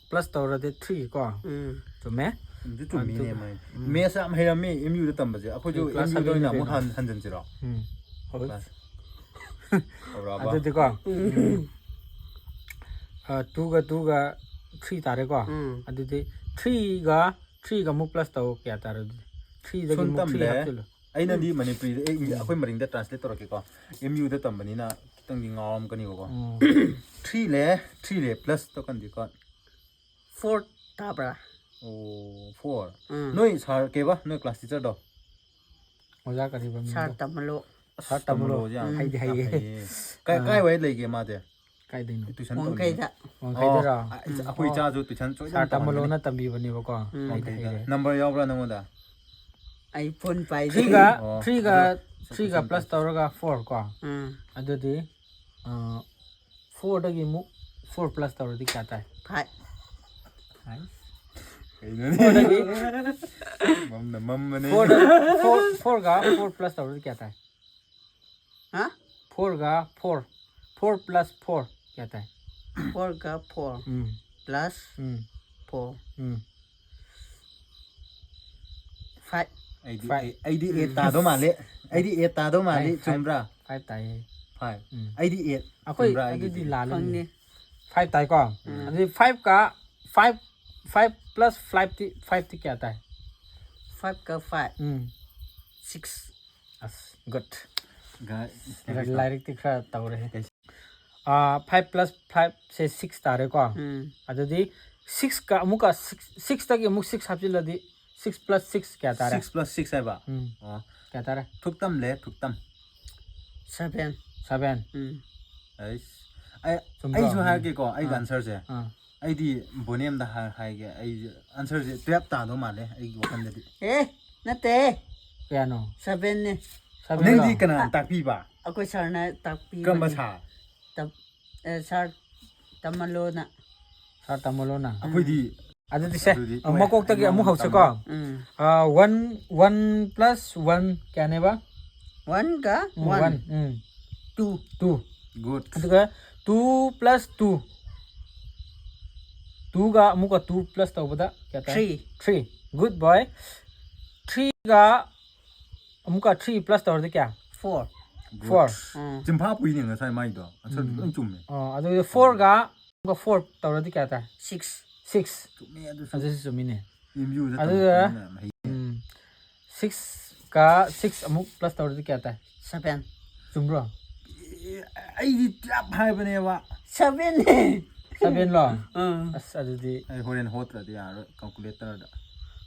ꯄ꯭ꯂꯁ ꯇꯧꯔꯗꯤ ꯊ꯭ꯔꯤ ꯀꯣ? ꯎꯝ꯫ ꯆꯨꯝꯃꯦ? ꯑꯗꯨ ꯆꯨꯝꯃꯤꯅꯦ, ꯑꯗꯨꯒ, ꯃꯥꯏ꯫ ꯎꯝ꯫ ꯃꯦꯠꯁ ꯌꯥꯝ ꯍꯩꯔꯝꯃꯤ, ꯑꯦꯝ ꯌꯨꯗ ꯇꯝꯕꯁꯦ꯫ ꯑꯩꯈꯣꯏꯁꯨ ꯑꯩ ꯀ꯭ꯂꯥꯁ ꯑꯦꯝ ꯌꯨꯗ ꯑꯣꯏꯅ ꯁꯚꯦꯟꯗ ꯑꯃꯨꯛ ꯀꯩꯅꯣ꯫ ꯍꯟ-, ꯍꯟꯖꯤꯟꯁꯤꯔꯣ? ꯎꯝ꯫ ꯍꯣꯏ꯫ ꯀ꯭ꯂꯥꯁ꯫ ꯍꯧꯔꯛꯑꯕ? ꯑꯗꯨꯗꯤꯀꯣ, ꯎꯝ, ꯑ, ꯇꯨꯒ ꯇꯨꯒ ꯊ꯭ꯔꯤ ꯇꯥꯔꯦꯀꯣ? ꯎꯝ꯫ ꯑꯗꯨꯗꯤ ꯊ꯭ꯔꯤꯒ, ꯊ꯭ꯔꯤꯒ ꯑꯃꯨꯛ ꯄ꯭ꯂꯁ ꯇꯧ, ꯀꯌꯥ ꯇꯥꯔꯦ ꯑꯗꯨꯗꯤ? ꯊ꯭ꯔꯤꯗꯒꯤ ꯁꯨꯝ ꯑꯃꯨꯛ ꯊ꯭ꯔꯤ ꯇꯝꯂꯦ꯫ ꯍꯥꯞꯆꯤꯜꯂꯣ꯫ ꯑꯩꯅꯗꯤ ꯃꯅꯤꯄꯨꯔꯤꯗ, ꯑꯩ, ꯑꯩꯈꯣꯏ ꯃꯔꯤꯡꯗ ꯇ꯭ꯔꯥꯟꯁꯂꯦꯠ ꯇꯧꯔꯛꯀꯦꯀꯣ꯫ ꯑꯦꯝ ꯌꯨꯗ ꯇꯝꯕꯅꯤꯅ ꯈꯤꯇꯪꯗꯤ ꯉꯥꯎꯔꯝꯒꯅꯤꯕꯀꯣ꯫ ꯎꯝ꯫ ꯊ꯭ꯔꯤ ꯂꯦ, ꯊ꯭ꯔꯤ ꯂꯦ ꯄ꯭ꯂꯁ ꯇꯧꯀꯟꯗꯤꯀꯣ꯫ ꯐꯣꯔ ꯇꯥꯕ꯭ꯔꯥ? ꯑꯣ, ꯐꯣꯔ꯫ ꯎꯝ꯫ ꯅꯣꯏ ꯁꯥꯔ ꯀꯩꯕ? ꯅꯣꯏ ꯀ꯭ꯂꯥꯁ ꯇꯤꯆꯔꯗꯣ? ꯑꯣꯖꯥ ꯀꯔꯤꯕ ꯃꯤꯡꯗꯣ? ꯁꯥꯔ ꯇꯃꯂꯣ꯫ ꯑꯁ, ꯁꯥꯔ ꯇꯃꯂꯣ꯫ ꯇꯃꯂꯣꯁꯦ ꯌꯥꯝ ꯍꯩꯗꯤ ꯌꯥꯝ ꯍꯩꯌꯦ꯫ ꯍꯩꯌꯦ꯫ ꯀꯥꯏ, ꯑꯥ꯫ ꯀꯥꯏ ꯋꯥꯏ ꯂꯩꯒꯦ ꯃꯥꯗꯤ? ꯀꯥꯏꯗꯩꯅꯣ? ꯇ꯭ꯌꯨꯁꯟ ꯇꯧꯔꯤꯅꯦ꯫ ꯋꯥꯡꯈꯩꯗ꯫ ꯋꯥꯡꯈꯩꯗꯔꯣ? ꯑꯣ, ꯑꯩ-, ꯑꯩꯈꯣꯏ ꯑꯣ꯫ ꯏꯆꯥꯁꯨ ꯇ꯭ꯌꯨꯁꯟ ꯁꯣꯏꯗꯅ ꯁꯥꯔ ꯇꯃꯂꯣꯅ ꯇꯧꯍꯟꯒꯅꯤ꯫ ꯇꯝꯕꯤꯕꯅꯦꯕꯀꯣ꯫ ꯎꯝ꯫ ꯍꯩꯗꯤ ꯋꯥꯡꯈꯩꯗ꯫ ꯍꯩꯔꯦ꯫ ꯅꯝꯕꯔ ꯌꯥꯎꯕ꯭ꯔꯥ ꯅꯪꯉꯣꯟꯗ? ꯑꯩ ꯐꯣꯟ ꯄꯥꯏꯗꯦ꯫ ꯊ꯭ꯔꯤꯒ, ꯑꯣ, ꯊ꯭ꯔꯤꯒ, ꯑꯗꯣ ꯊ꯭ꯔꯤꯒ ꯄ꯭ꯂꯁ ꯇꯧꯔꯒ ꯐꯣꯔ ꯀꯣ? ꯎꯝ꯫ ꯑꯗꯨꯗꯤ, ꯑ, ꯐꯣꯔꯗꯒꯤ ꯑꯃꯨꯛ ꯐꯣꯔ ꯄ꯭ꯂꯁ ꯇꯧꯔꯗꯤ ꯀꯌꯥ ꯇꯥꯏ? ꯐꯥꯏꯚ꯫ ꯀꯩꯅꯣꯅꯦ? ꯃꯝꯅ ꯃꯝꯕꯅꯦ꯫ Four, four, four ꯒ four plus ꯇꯧꯔꯗꯤ ꯀꯌꯥ ꯇꯥꯏ? ꯍꯥ? Four ꯒ four, four plus four ꯀꯌꯥ ꯇꯥꯏ? Four ꯒ four ꯎꯝ plus ꯎꯝ four, ꯎꯝ five. ꯑꯩꯗꯤ Five. ꯑꯩ- ꯑꯩꯗꯤ eight ꯇꯥꯗꯧ ꯃꯥꯜꯂꯦ꯫ ꯑꯩꯗꯤ eight ꯇꯥꯗꯧ ꯃꯥꯜꯂꯦ꯫ Five, five. ꯆꯨꯝꯕ꯭ꯔꯥ? Five ꯇꯥꯏꯌꯦ꯫ Five. ꯎꯝ. ꯑꯩꯗꯤ eight. ꯑꯩꯈꯣꯏ ꯆꯨꯝꯕ꯭ꯔꯥ ꯑꯗꯨꯗꯤ ꯑꯩꯒꯤꯗꯤ? ꯂꯥꯜꯂꯅꯤ꯫ ꯈꯪꯉꯦ. Five ꯇꯥꯏꯀꯣ? ꯑꯗꯨꯗꯤ five ꯀ five, five plus five T, five T ꯀꯌꯥ ꯇꯥꯏ? Five ꯀ five, ꯎꯝ six. ꯑꯁ, good. ꯒ- ꯂꯥꯏꯔꯤꯛꯇꯤ ꯈꯔ ꯇꯧꯔꯦ꯫ ꯑꯥ, five plus five ꯁꯦ six ꯇꯥꯔꯦꯀꯣ? ꯎꯝ. ꯑꯗꯨꯗꯤ six ꯀ ꯑꯃꯨꯛꯀ six, six ꯇꯒꯤ ꯑꯃꯨꯛ six ꯍꯥꯞꯆꯤꯜꯂꯗꯤ six plus six ꯀꯌꯥ ꯇꯥꯔꯦ? Six plus six ꯍꯥꯏꯕ? ꯎꯝ. ꯑꯣ. ꯀꯌꯥ ꯇꯥꯔꯦ? ꯊꯨꯛꯇꯝꯂꯦ, ꯊꯨꯛꯇꯝ꯫ Seven. Seven. ꯎꯝ. ꯑꯩꯁ꯫ ꯑꯩ- ꯆꯨꯝꯕ꯭ꯔꯣ? ꯑꯩꯁꯨ ꯍꯥꯏꯔꯒꯦꯀꯣ, ꯑꯩꯒꯤ ꯑꯥ. answer ꯁꯦ꯫ ꯑꯥ. ꯑꯩꯗꯤ ꯕꯣꯅꯦꯝꯗ ꯍꯥꯏ- ꯍꯥꯏꯒꯦ꯫ ꯑꯩ answer ꯁꯦ twelve ꯇꯥꯗꯧ ꯃꯥꯜꯂꯦ ꯑꯩꯒꯤ ꯋꯥꯈꯜꯗꯗꯤ꯫ ꯑꯦ, ꯅꯠꯇꯦ. ꯀꯌꯥꯅꯣ? Seven ꯅꯦ. Seven ꯂꯣ? ꯅꯪꯗꯤ ꯀꯅꯥꯅ ꯇꯥꯛꯄꯤꯕ? ꯑꯩꯈꯣꯏ sir ꯅ ꯇꯥꯛꯄꯤꯕꯅꯦ. ꯀꯔꯝꯕ sir? ꯇꯝ-, ꯑꯦ, sir ꯇꯝꯍꯜꯂꯣꯅ. Sir ꯇꯝꯍꯜꯂꯣꯅ꯫ ꯑꯩꯈꯣꯏꯗꯤ ꯑꯗꯨꯗꯤ ꯁꯦ, ꯑꯗꯨꯗꯤ ꯑ, ꯃꯀꯣꯛꯇꯒꯤ ꯑꯃꯨꯛ ꯍꯧꯁꯤꯀꯣ꯫ ꯎꯝ. ꯑ, one, one plus one ꯀꯌꯥꯅꯦꯕ? One ꯒ ꯎꯝ, one. One. ꯎꯝ. Two. Two. Good. ꯑꯗꯨꯒ two plus two. Two ꯒ ꯑꯃꯨꯛꯀ two plus ꯇꯧꯕꯗ ꯀꯌꯥ ꯇꯥꯏ? Three. Three. Good boy. Three ꯒ ꯑꯃꯨꯛꯀ three plus ꯇꯧꯔꯗꯤ ꯀꯌꯥ? Four. Good. Four. ꯎꯝ. ꯆꯤꯟꯐꯥ ꯄꯨꯏꯅꯦ ꯉꯁꯥꯏ ꯃꯥꯏꯗꯣ꯫ Answer ꯗꯤ ꯎꯝ. ꯂꯣꯏ ꯆꯨꯝꯃꯦ꯫ ꯑꯣ, ꯑꯗꯨꯒ four ꯒ ꯑꯃꯨꯛꯀ four ꯇꯧꯔꯗꯤ ꯀꯌꯥ ꯇꯥꯏ? Six. Six. ꯆꯨꯝꯃꯦ ꯑꯗꯨꯁꯨ꯫ ꯑꯗꯨꯁꯨ ꯆꯨꯝꯃꯤꯅꯦ. M U ꯗ ꯑꯗꯨꯒ- ꯇꯝꯃꯛꯄꯅꯤꯅ ꯃꯍꯩ꯫ ꯎꯝ. Six ꯀ six ꯑꯃꯨꯛ plus ꯇꯧꯔꯗꯤ ꯀꯌꯥ ꯇꯥꯏ? Seven. ꯆꯨꯝꯕ꯭ꯔꯣ? ꯑꯩꯗꯤ twelve ꯍꯥꯏꯕꯅꯦꯕ꯫ Seven ꯅꯦ. Seven ꯂꯣ? ꯎꯝ. ꯑꯁ, ꯑꯗꯨꯗꯤ ꯑꯩ ꯍꯣꯔꯦꯟ ꯍꯣꯠꯇ꯭ꯔꯗꯤ ꯌꯥꯔꯣꯏ calculator ꯗ꯫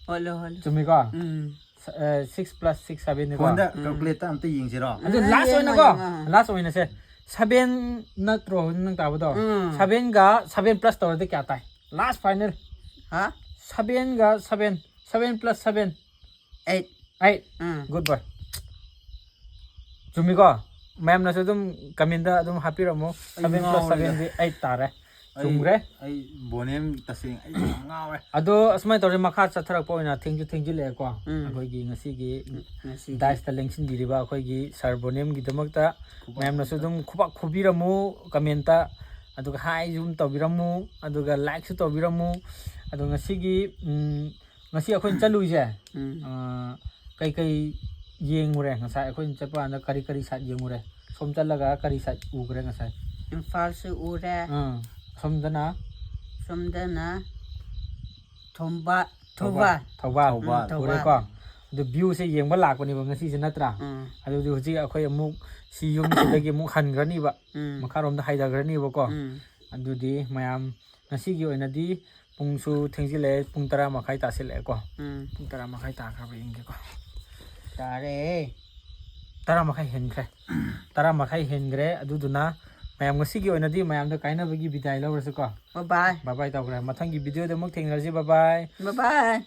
ꯍꯣꯠꯂꯣ, ꯍꯣꯠꯂꯣ. ꯆꯨꯝꯃꯤꯀꯣ? ꯎꯝ. Six plus six, seven ꯅꯤꯀꯣ? ꯐꯣꯟꯗ ꯎꯝ. calculator ꯑꯝꯇ ꯌꯦꯡꯁꯤꯔꯣ? ꯑꯗꯨ ꯎꯝ, last ꯌꯦꯡꯉꯣ, ꯑꯣꯏꯅꯀꯣ, ꯌꯦꯡꯉꯣ. Last ꯑꯣꯏꯅꯁꯦ, seven ꯅꯠꯇ꯭ꯔꯣ ꯍꯧꯖꯤꯛ ꯅꯪ ꯇꯥꯕꯗꯣ? ꯎꯝ. Seven ꯒ seven plus ꯇꯧꯔꯗꯤ ꯀꯌꯥ ꯇꯥꯏ? Last final. ꯍꯥ? Seven ꯒ seven, seven plus seven. Eight. Eight. ꯎꯝ. Good boy. ꯆꯨꯝꯃꯤꯀꯣ? ꯃꯌꯥꯝꯅꯁꯨ ꯑꯗꯨꯝ comment ꯇ ꯑꯗꯨꯝ ꯍꯥꯞꯄꯤꯔꯝꯃꯣ꯫ Seven plus ꯉꯥꯎꯔꯦꯗ꯫ Seven ꯗꯤ eight ꯇꯥꯔꯦ꯫ ꯆꯨꯝꯈ꯭ꯔꯦ꯫ ꯑꯩ ꯕꯣꯅꯦꯝ ꯇꯁꯦꯡ ꯑꯩ ꯌꯥꯝ ꯉꯥꯎꯔꯦ꯫ ꯑꯗꯣ ꯑꯁꯨꯃꯥꯏꯅ ꯇꯧꯔꯦ, ꯃꯈꯥ ꯆꯠꯊꯔꯛꯄ ꯑꯣꯏꯅ ꯊꯦꯡꯁꯨ ꯊꯦꯡꯖꯤꯜꯂꯛꯑꯦꯀꯣ꯫ ꯎꯝ꯫ ꯑꯩꯈꯣꯏꯒꯤ ꯉꯁꯤꯒꯤ ꯉꯁꯤꯗꯤ ꯗꯥꯏꯁꯇ ꯂꯦꯡꯁꯤꯟꯕꯤꯔꯤꯕ ꯑꯩꯈꯣꯏꯒꯤ ꯁꯥꯔ ꯕꯣꯅꯦꯝꯒꯤꯗꯃꯛꯇ ꯃꯌꯥꯝꯅꯁꯨ ꯑꯗꯨꯝ ꯈꯨꯕꯥꯛ ꯈꯨꯕꯤꯔꯝꯃꯨ ꯀꯃꯦꯟꯇ, ꯑꯗꯨꯒ ꯍꯥꯏꯁꯨ ꯑꯗꯨꯝ ꯇꯧꯕꯤꯔꯝꯃꯨ, ꯑꯗꯨꯒ ꯂꯥꯏꯛꯁꯨ ꯇꯧꯕꯤꯔꯝꯃꯨ꯫ ꯑꯗꯣ ꯉꯁꯤꯒꯤ ꯎꯝ, ꯉꯁꯤ ꯑꯩꯈꯣꯏꯅ ꯆꯠꯂꯨꯏꯁꯦ ꯎꯝ꯫ ꯑꯥ, ꯀꯩꯀꯩ ꯌꯦꯡꯉꯨꯔꯦ? ꯉꯁꯥꯏ ꯑꯩꯈꯣꯏꯅ ꯆꯠꯄ ꯀꯥꯟꯗ ꯀꯔꯤ ꯀꯔꯤ ꯁꯥꯏꯠ ꯌꯦꯡꯉꯨꯔꯦ? ꯁꯣꯝ ꯆꯠꯂꯒ ꯀꯔꯤ ꯁꯥꯏꯠ ꯎꯈ꯭ꯔꯦ ꯉꯁꯥꯏ? ꯏꯝꯐꯥꯜꯁꯨ ꯎꯔꯦ꯫ ꯑꯥ, ꯁꯣꯝꯗꯅ ꯁꯣꯝꯗꯅ ꯊꯣꯝꯕꯥ ꯊꯧꯕꯥꯜ꯫ ꯊꯧꯕꯥꯜ ꯊꯧꯕꯥꯜ꯫ ꯎꯝ, ꯊꯧꯕꯥꯜ꯫ ꯎꯔꯦꯀꯣ꯫ ꯑꯗꯨ ꯚ꯭ꯌꯨꯁꯦ ꯌꯦꯡꯕ ꯂꯥꯛꯄꯅꯦꯕ ꯉꯁꯤꯁꯦ, ꯅꯠꯇ꯭ꯔꯥ? ꯎꯝ꯫ ꯑꯗꯨꯗꯤ ꯍꯧꯖꯤꯛ ꯑꯩꯈꯣꯏ ꯑꯃꯨꯛ ꯁꯤ ꯌꯨꯝꯁꯤꯗꯒꯤ ꯑꯃꯨꯛ ꯍꯟꯈ꯭ꯔꯅꯤꯕ, ꯎꯝ꯫ ꯃꯈꯥꯔꯣꯝꯗ ꯍꯥꯏꯊꯈ꯭ꯔꯅꯤꯕꯀꯣ꯫ ꯎꯝ꯫ ꯑꯗꯨꯗꯤ ꯃꯌꯥꯝ ꯉꯁꯤꯒꯤ ꯑꯣꯏꯅꯗꯤ ꯄꯨꯡꯁꯨ ꯊꯦꯡꯖꯤꯜꯂꯛꯑꯦ, ꯄꯨꯡ ꯇꯔꯥ ꯃꯈꯥꯏ ꯇꯥꯁꯤꯜꯂꯛꯑꯦꯀꯣ꯫ ꯎꯝ꯫ ꯄꯨꯡ ꯇꯔꯥ ꯃꯈꯥꯏ ꯇꯥꯈ꯭ꯔꯕ ꯌꯦꯡꯒꯦꯀꯣ꯫ ꯇꯥꯔꯦ꯫ ꯇꯔꯥ ꯃꯈꯥꯏ ꯍꯦꯟꯈ꯭ꯔꯦ꯫ ꯇꯔꯥ ꯃꯈꯥꯏ ꯍꯦꯟꯈ꯭ꯔꯦ꯫ ꯑꯗꯨꯗꯨꯅ ꯃꯌꯥꯝ ꯉꯁꯤꯒꯤ ꯑꯣꯏꯅꯗꯤ ꯃꯌꯥꯝꯗ ꯀꯥꯏꯅꯕꯒꯤ ꯕꯤꯗꯥꯏ ꯂꯧꯔꯁꯤꯀꯣ꯫ ꯕꯥꯏ ꯕꯥꯏ꯫ ꯕꯥꯏ ꯕꯥꯏ ꯇꯧꯈ꯭ꯔꯦ꯫ ꯃꯊꯪꯒꯤ ꯚꯤꯗꯤꯑꯣꯗ ꯑꯃꯨꯛ ꯊꯦꯡꯅꯔꯁꯤ꯫ ꯕꯥꯏ ꯕꯥꯏ꯫ ꯕꯥꯏ ꯕꯥꯏ꯫